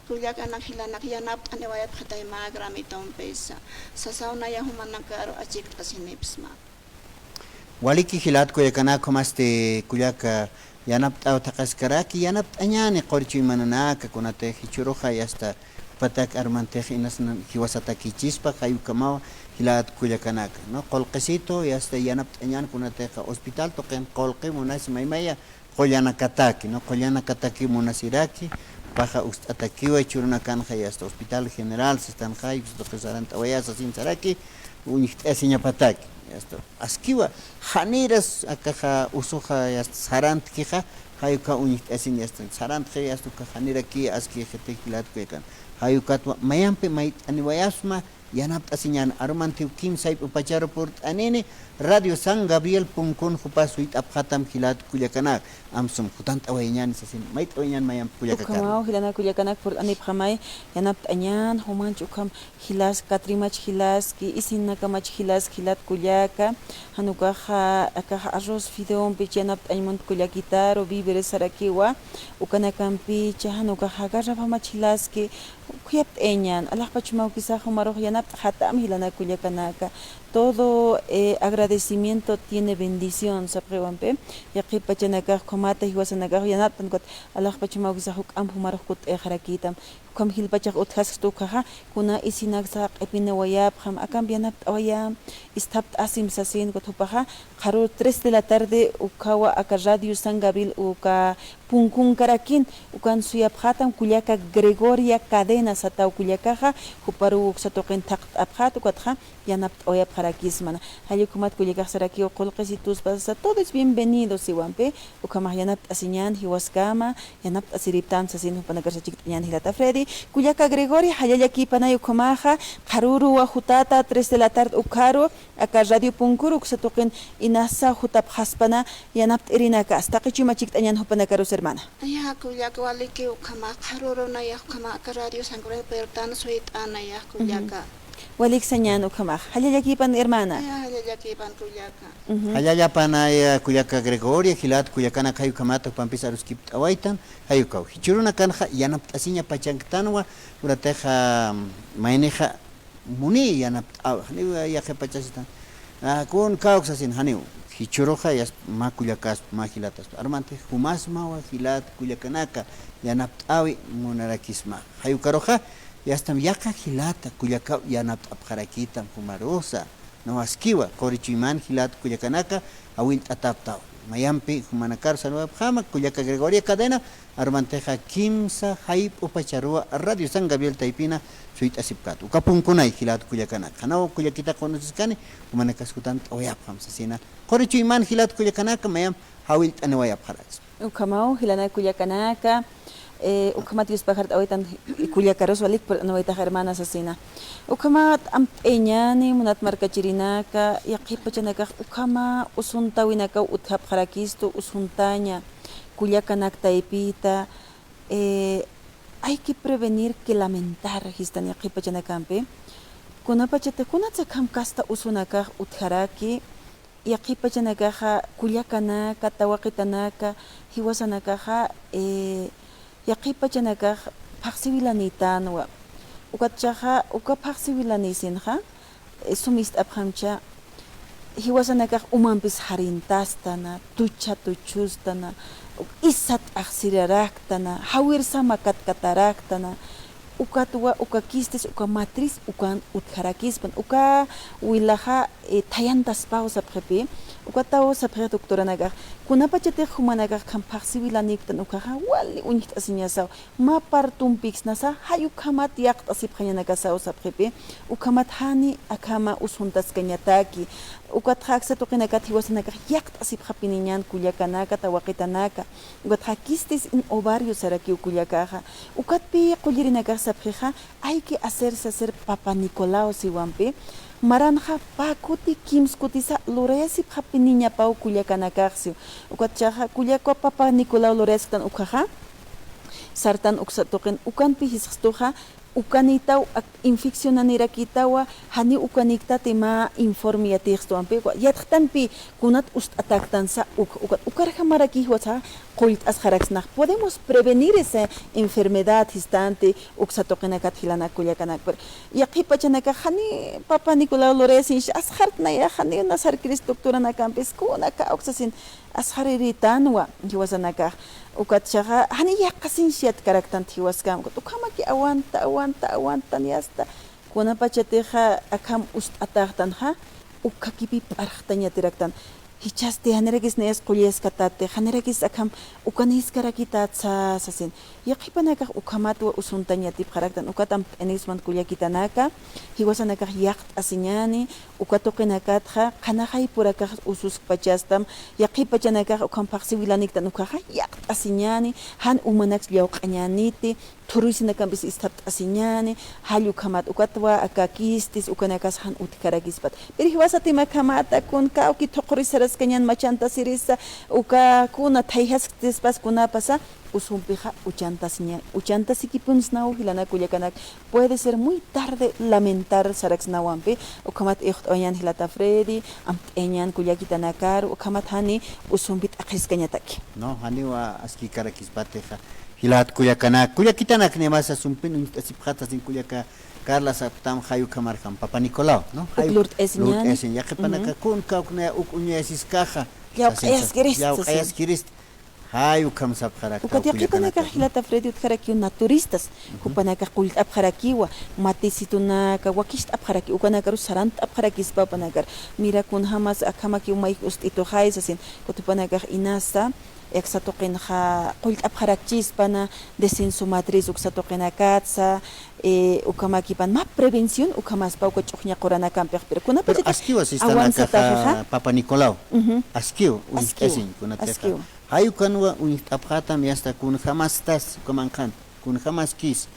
Kullakanak jilanak yanapt'aniwayapxitay mä garrafitumpisa. Sasaw naya jumanakaru achikt'asinipxsma. Waliki jilat kullakanak, jumasti kullaka yanapt'aw thaqhaskaraki, yanapt'añäni quri chuymananaka, kunatix jichhüruxa yasta jupatak armantix inasnan jiwasatakichispa, jay ukhamaw jilat kullakanaka, ¿no? Qullqisitu yasta yanapt'añän kunatixa hospital tuqin qullqi munasi maymaya, qullanakataki, ¿no? Qullanakataki munasiraki, paxa ust'atakiwa jichhürunakanxa yasta Hospital General sistanxa, yasta tuqi sarant'awayasa sasin saraki, uñjt'ayasiñapataki, yasta. Askiwa, janiras akaxa usuxa yasta sarantkixa, Jay uka uñjt'asin yasta, sarantxi yasta uka janiraki aski jiti jilat kullakan. Jay ukatwa mayampi mayt'aniwayasma, yanapt'asiñan arumantiw kimsa jayp'upacharu purt'anini, Radio San Gabriel punkun jupas suyt'apxatam jilat kullakanak, amsum jutant'awayañan sasin, mayt'awayañan mayampi kullakakan. Ukhamaw, jilanak kullakanak purt'anipxamay, yanapt'añan, jumanch ukham jilas, katrimach jilaski, isinnakamach jilas, jilat kullaka, jan ukaxa, akaxa arroz fideompich yanapt'añ munt kullakitaru, víveres sarakiwa, ukanakampich, jan ukaxa garrafamach jilaski, khuyapt'ayañan, alaxpach mä ukisax jumarux yanapt'xatam jilanak kullakanaka. Todo, eh, agradecimiento tiene bendición, sapxiwampi, yaqhip pachanakax, ukhamata jiwasanakax yanapt'an ukat, alaxpach mä ukisax juk'amp jumarux kutt'ayxarakïtam. Ukham jilpachax utjaskstu ukhaxa, kuna isinaksa q'ipinawayapxam, akamp yanapt'awayam, isthapt'asim sasin, ukat jupaxa, qharür tres de la tarde, ukhawa aka Radio San Gabriel, uka punkunkarakin, ukan suyapxatam kullaka Gregoria Cadena sataw kullakaxa, juparuw uksa tuqin thaqt'apxät, ukatxa, yanapt'awayapxarakismana. Jall ukhamat kullakax sarakiw qullqisituspa sasa, todo es bienvenido siwampi, ukhamax yanapt'asiñan jiwaskama, yanapt'asiriptan sasin jupanakar chikt'añan jilata Freddy. Kullaka Gregoria, jallallakïpanay ukhamaxa, qharüruwa jutata, tres de la tarde ukharu, aka radio punkuru uksa tuqin inasa jutapxaspana, yanapt'irinaka, asta taqi chuyma chikt'añan jupanakarus hermana. Aya, kullaka, waliki ukhama, qharürunaya ukhama, aka Radio San Gabriel purt'an suyt'anaya kullaka. Walik sañan ukhamax. Jallallakïpan hermana. Aya, jallallakïpan kullaka. Jallallapanaya kullaka Gregoria, jilat kullakanak jay ukhamata jupampis aruskipt'awaytan, jay ukaw. Jichhürunakanxa yanapt'asiña pachanktanwa, uratixa, maynixa, muni yanapt'awi, janiw yaqhip pachasitan. Ah, kun kawksasin, janiw. Jichhüruxa, yast, mä kullakas, mä jilatas. Armanti jumasmawa jilat kullakanaka, yanapt'awi munarakisma. Jay ukaruxa, yastam yaqha jilata kullakaw yanapt'apxarakitam jumarusa. Nawaskiwa, quri chuyman jilat kullakanaka, jawillt'ataptaw. Mayampi jumanakar saludapxama, kullaka Gregoria Cadena, armantixa kimsa jayp'u pacharuwa Radio San Gabriel taypina suyt'asipkät. Uka punkunay jilat kullakanaka. Janaw kullakita conoceskañäni, jumanakas jutant'awayapxam sasina. Quri chuyman jilat kullakanaka, mayamp jawillt'aniwayapxarakis. Ukhamaw, jilanak kullakanaka, eh, ukhamat yuspajart'awaytan kullakarus walik purt'anawaytax hermana sasina. Ukhamat amt'ayañäni, munat markachirinaka, yaqhip pachanakax ukhama usuntawinakaw utjapxarakistu, usuntaña, kullakanak taypita, eh, hay que prevenir que lamentar, sistan yaqhip pachanakampi. Kunapachatix, kunatsa akham kasta usunakax utjaraki, yaqhip pachanakaxa kullakanaka, tawaqitanaka, jiwasanakaxa, eh, yaqhip pachanakax phaxsiwilanïtanwa. Ukatchaxa, uka phaxsiwilanïsinxa, eh, sum ist'apxamcha, jiwasanakax umampis jarintastana, tucha tuchustana, isa t'axsiraraktana, jawirsama katkataraktana, ukatwa, uka quistes, uka matriz, ukan utjarakispan, uka wilaxa, eh, thayantaspaw sapxipi, ukataw sapxi doctoranakax, kunapachatix jumanakax akham phaxsiwilanïktan ukhaxa, wali uñjt'asiñasaw, mä partumpiksnasa, jay ukhamat yaqt'asipxañanakasaw sapxipi, ukhamat jani akhama usuntaskañataki, ukatxa aksa tuqinakat jiwasanakax yaqt'asipxapiniñan kullakanaka, tawaqitanaka, ukatxa quistes en ovario sarakiw kullakaxa, ukatpï qullirinakax sapxixa, hay que hacerse hacer Papa Nicolau siwampi, maranxa pä kuti, kims kutisa lurayasipxapiniñapaw kullakanakax siw. Ukatchaxa, kullaka Papa Nicolau lurayasktan ukhaxa, sartan uksa tuqin, ukanpï jisxtuxa, ukanïtaw ak-, infeccionanirakïtawa, janiw ukanïktati mä informe yatïxtuwampi, yatxtanpï kunat ust'atäktansa uk-, ukat ukarjamarakï jiwasa qullt'asxaraksnax. Podemos prevenir esa enfermedad, jistanti, uksa tuqinakat jilanak kullakanak. Pero yaqhip pachanakax jani Papa Nicolau lurayasiñsa, asxartnaya, janiw nasarkirist doctoranakampis, kunaka uksasin asxarirïtanwa, jiwasanakax. Ukatchaxa, jani yäqasiñsa yatkaraktanti jiwaskam. Ukat ukhamaki aguanta, aguanta, aguantan yasta. Kunapachatixa akham ust'atäxtanxa, ukhakipï p'arxtañ yatiraktan. Jichhasti janirakis nayas qullaskatati, janirakis akham ukanïskarakïtsa sasin. Yaqhipanakax ukhamatwa usuntañ yatipxaraktan, ukat amt'anisman kullakitanaka, jiwasanakax yaqt'asiñäni, uka tuqinakatxa qhanaqay purakax ususkpachastam, yaqhipachanakax ukham phaxsiwilaniktan ukkhaxa yaqt'asiñäni, jan umanaks llawq'añäniti, thuruysinakampis isthapt'asiñäni, jall ukhamat ukatwa akakistis ukanakas jan utjkarakispat. Pero jiwasatim akhamata, kun kawki thuquris saraskañän machantasirisa, uka kuna thayjasktispas kunapasa, usumpixa uchantasiñäni, uchantasikipunsnaw jilanak kullakanak, puede ser muy tarde lamentar saraksnawampi, ukhamat ixt'awañän jilata Freddy, amt'ayañän kullakitanakaru, ukhamat jani usumpi t'aqhiskañataki. No, janiwa askïkarakispatixa. Jilat kullakanak, kullakitanak, nimas asumpin uñt'asipxäta sasin kullaka Carla sapxtam, jay ukhamarjam Papa Nicolau, ¿no? Uk lurt'asiñäni. Lurt'asiñ, yaqhipanaka kun kawknaya uk uñayasiskaxa. Llawq'ayaskirist, sasin. Llawq'ayaskirist. Jay ukham sapxaraki. Ukat yaqhipanakax jilata Freddy utjarakiw naturistas. Jupanakax qullt'apxarakiwa, matisitunaka, wakicht'apxaraki, ukanakarus sarant'apxarakispa jupanakar. Mira, kunjamas akhamakiw mayj ust'ituxay sasin, ukat jupanakax inasa, aksa tuqinxa qullt'apxarakchispana, descenso matriz uksa tuqinakatsa, eh, ukhamakipan mä prevención ukhamaspa uka ch'uxña quranakampix, pero kunapachatix awanzataxixa. Pero askiwa sistanakaxa Papa Nicolau. Askiw, uñt'asiñ kunatixa. Askiw. Jay ukanwa uñt'apxätam, yasta kunjamastas, uka manqhan, kunjamaskis,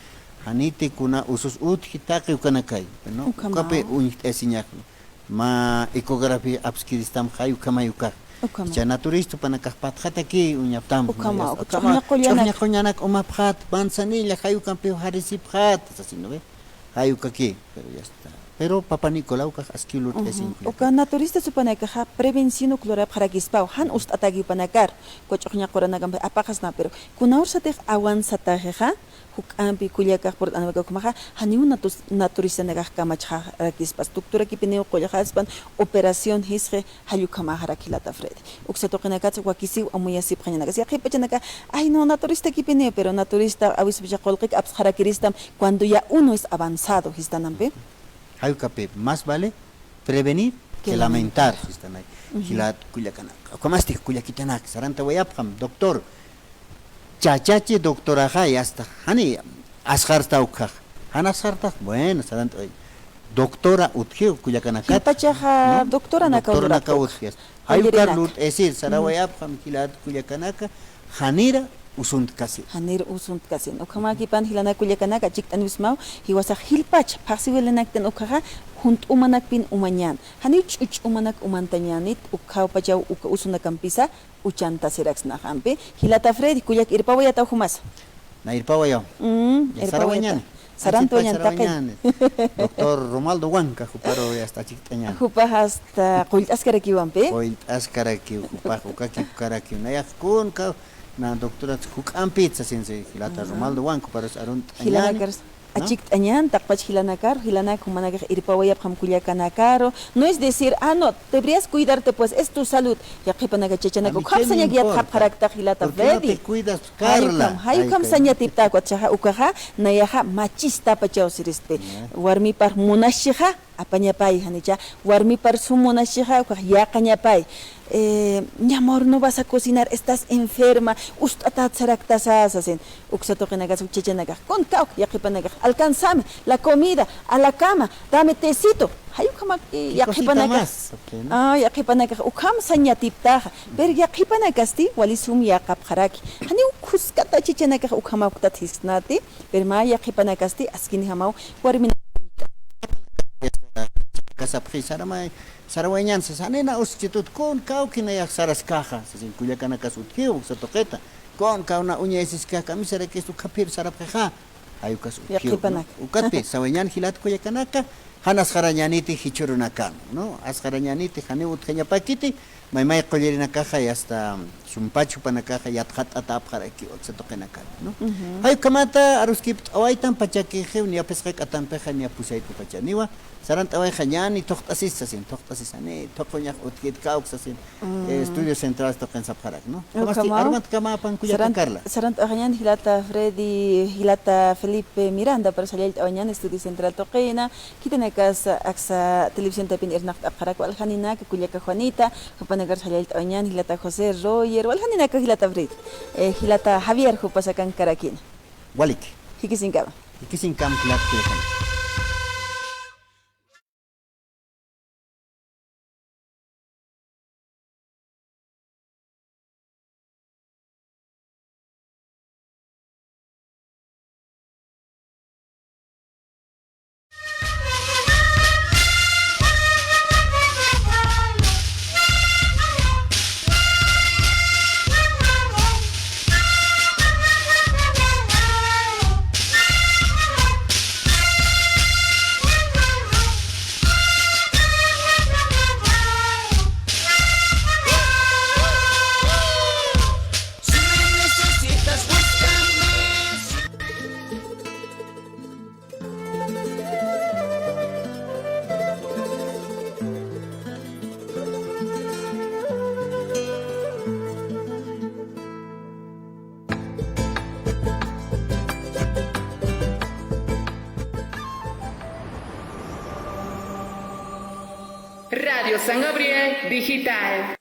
janiti kuna usus utji taqi ukanakay, ¿no? Ukhama. Ukapi uñt'asiñax. Mä ecografía apskiristam jay ukhamay ukax. Ukhama. Jichha naturista jupanakax patxataki uñaptam. Ukhama, ukhama. Ch'uxña qullanak. Ch'uxña qullanak umapxät, manzanilla, jay ukampiw jarisipxät, sasin, ¿no ve? Jay ukaki, pero ya está. Pero Papa Nicolau ukax askiw lurt'asiñ. Uka naturista jupanakaxa prevención uk lurapxarakispaw, jan ust'ataki jupanakar, uka ch'uxña quranakampi apaqasna, pero kunawsatix awanzataxixa, juk'ampi kullakax purt'anwaka ukhamaxa, janiw natus-, naturistanakax kamachxarakispas, doctorakipiniw qullxaspan, operación jisqi, jall ukhamaxarak jilata Freddy. Uksa tuqinakatsa wakisiw amuyasipxañanakas. Yaqhipachanaka, ay, no, naturistakipiniw, pero naturista, a veces ya qullqik apsxarakiristam, cuando ya uno es avanzado, jistanampi. Jay ukapi, más vale prevenir que lamentar, sistanay. Jilat kullakanak. Ukhamasti kullakitanak, sarantawayapxam, doctor. Chachachi doctoraxa, ya está. Jani asxarta ukkhax. Jan asxartax, bueno, sarantaway. Doctora utjiw kullakanakat. Jilpachaxa doctoranaka utji. Jay ukar lurt'asir, sarawayapxam jilat kullakanaka, janira usuntkasi. Janira usuntkasi. Ukhamakipan jilanak kullakanaka, chikt'aniwsmaw, jiwasax jilpach, phaxsiwilanaktan ukkhaxa, junt'umanakpin umañän. Janiw ch'uch'umanak umantañänit, ukkhaw pachaw uka usunakampisa, uchantasiraksnaxampi. Jilata Freddy, kullak irpawayataw jumasa. Na irpawayaw. Mm, ya, irpawayata. Sarawañäni. Sarantwañän taqi. Doctor Romualdo Huanca, juparu ya está chikt'añäni. Jupax hasta qullt'askarakiwampi. Qullt'askarakiw, jupax ukakipkarakiw. Nayax kun kaw, na doctorat juk'ampit sasin, jilata Romualdo Huanca, juparus arunt'añäni. Jilanakar. Achikt'añän, taqpach jilanakaru, jilanak jumanakax irpawayapxam kullakanakaru. No es decir, ah, no, deberías cuidarte, pues, es tu salud. Yaqhipanaka chachanak ukham sañak yatxapxaraktax jilata Freddy. Jay ukham, jay ukham sañ yatiptäkwa, ukaxa, nayaxa machista pachaw siristpi. Warmipar munaschixa, apañapay, janicha, warmipar sum munaschixa, ukax yäqañapay. Eh, mi amor, no vas a cocinar, estás enferma, ust'atät saraktasa, sasin. Uksa tuqinakax, chachanakax, kun kawk, yaqhipanakax, alcánzame la comida, a la cama, dame tecito. Jay ukhamak, yaqhipanakax. Ah, yaqhipanakax, ukham sañ yatiptäxa. Pero yaqhipanakasti, wali sum yäqapxaraki. Janiw khuskata chachanakax, ukhamaktat jisnati. Pero mä yaqhipanakasti, askinjamaw, warmin. Kasapxi, saramay, sarawañän, sas, janina uschitut, kun kawki nayax saraskaxa, sasin kullakanakas utjiw, uksa tuqita. Kun kawna uñayasiska, kamisarakistu, ukhaphir sarapxixa. Jay ukas utjiw, ¿no? Ukatpi, sawañän jilat kullakanaka, jan asxarañäniti jichhürunakan, ¿no? Asxarañäniti, janiw utjañapäkiti, maymay qullirinakaxa, y hasta sumpach jupanakaxa, yatxatt'atäpxaraki, uksa tuqinakan, ¿no? Jay ukhamata, aruskipt'awaytan pachakixiw, niya phisqa k'atampixa, niya pusaypi pachaniwa, sarant'awayxañäni, thuqt'asis sasin, thuqt'asis, jani, thuquñax utjkit kawk sasin, eh, estudio central tuqin sapxarak, ¿no? Ukhamaw. Armatkamapan kullaka Carla. Sarant'awañän jilata Freddy, jilata Felipe Miranda, pero sallallt'awañän estudio central tuqina, khitina Aksa, aksa televisiontapin irnaqt'apxarak waljaninaka, kullaka Juanita, jupanakar jallallt'awañän, jilata José, Roger, waljaninaka jilata Fred, eh, jilata Javier, jupasakankarakina. Walik. Jikisinkama. Jikisinkam, jilat kullakan. Radio San Gabriel Digital.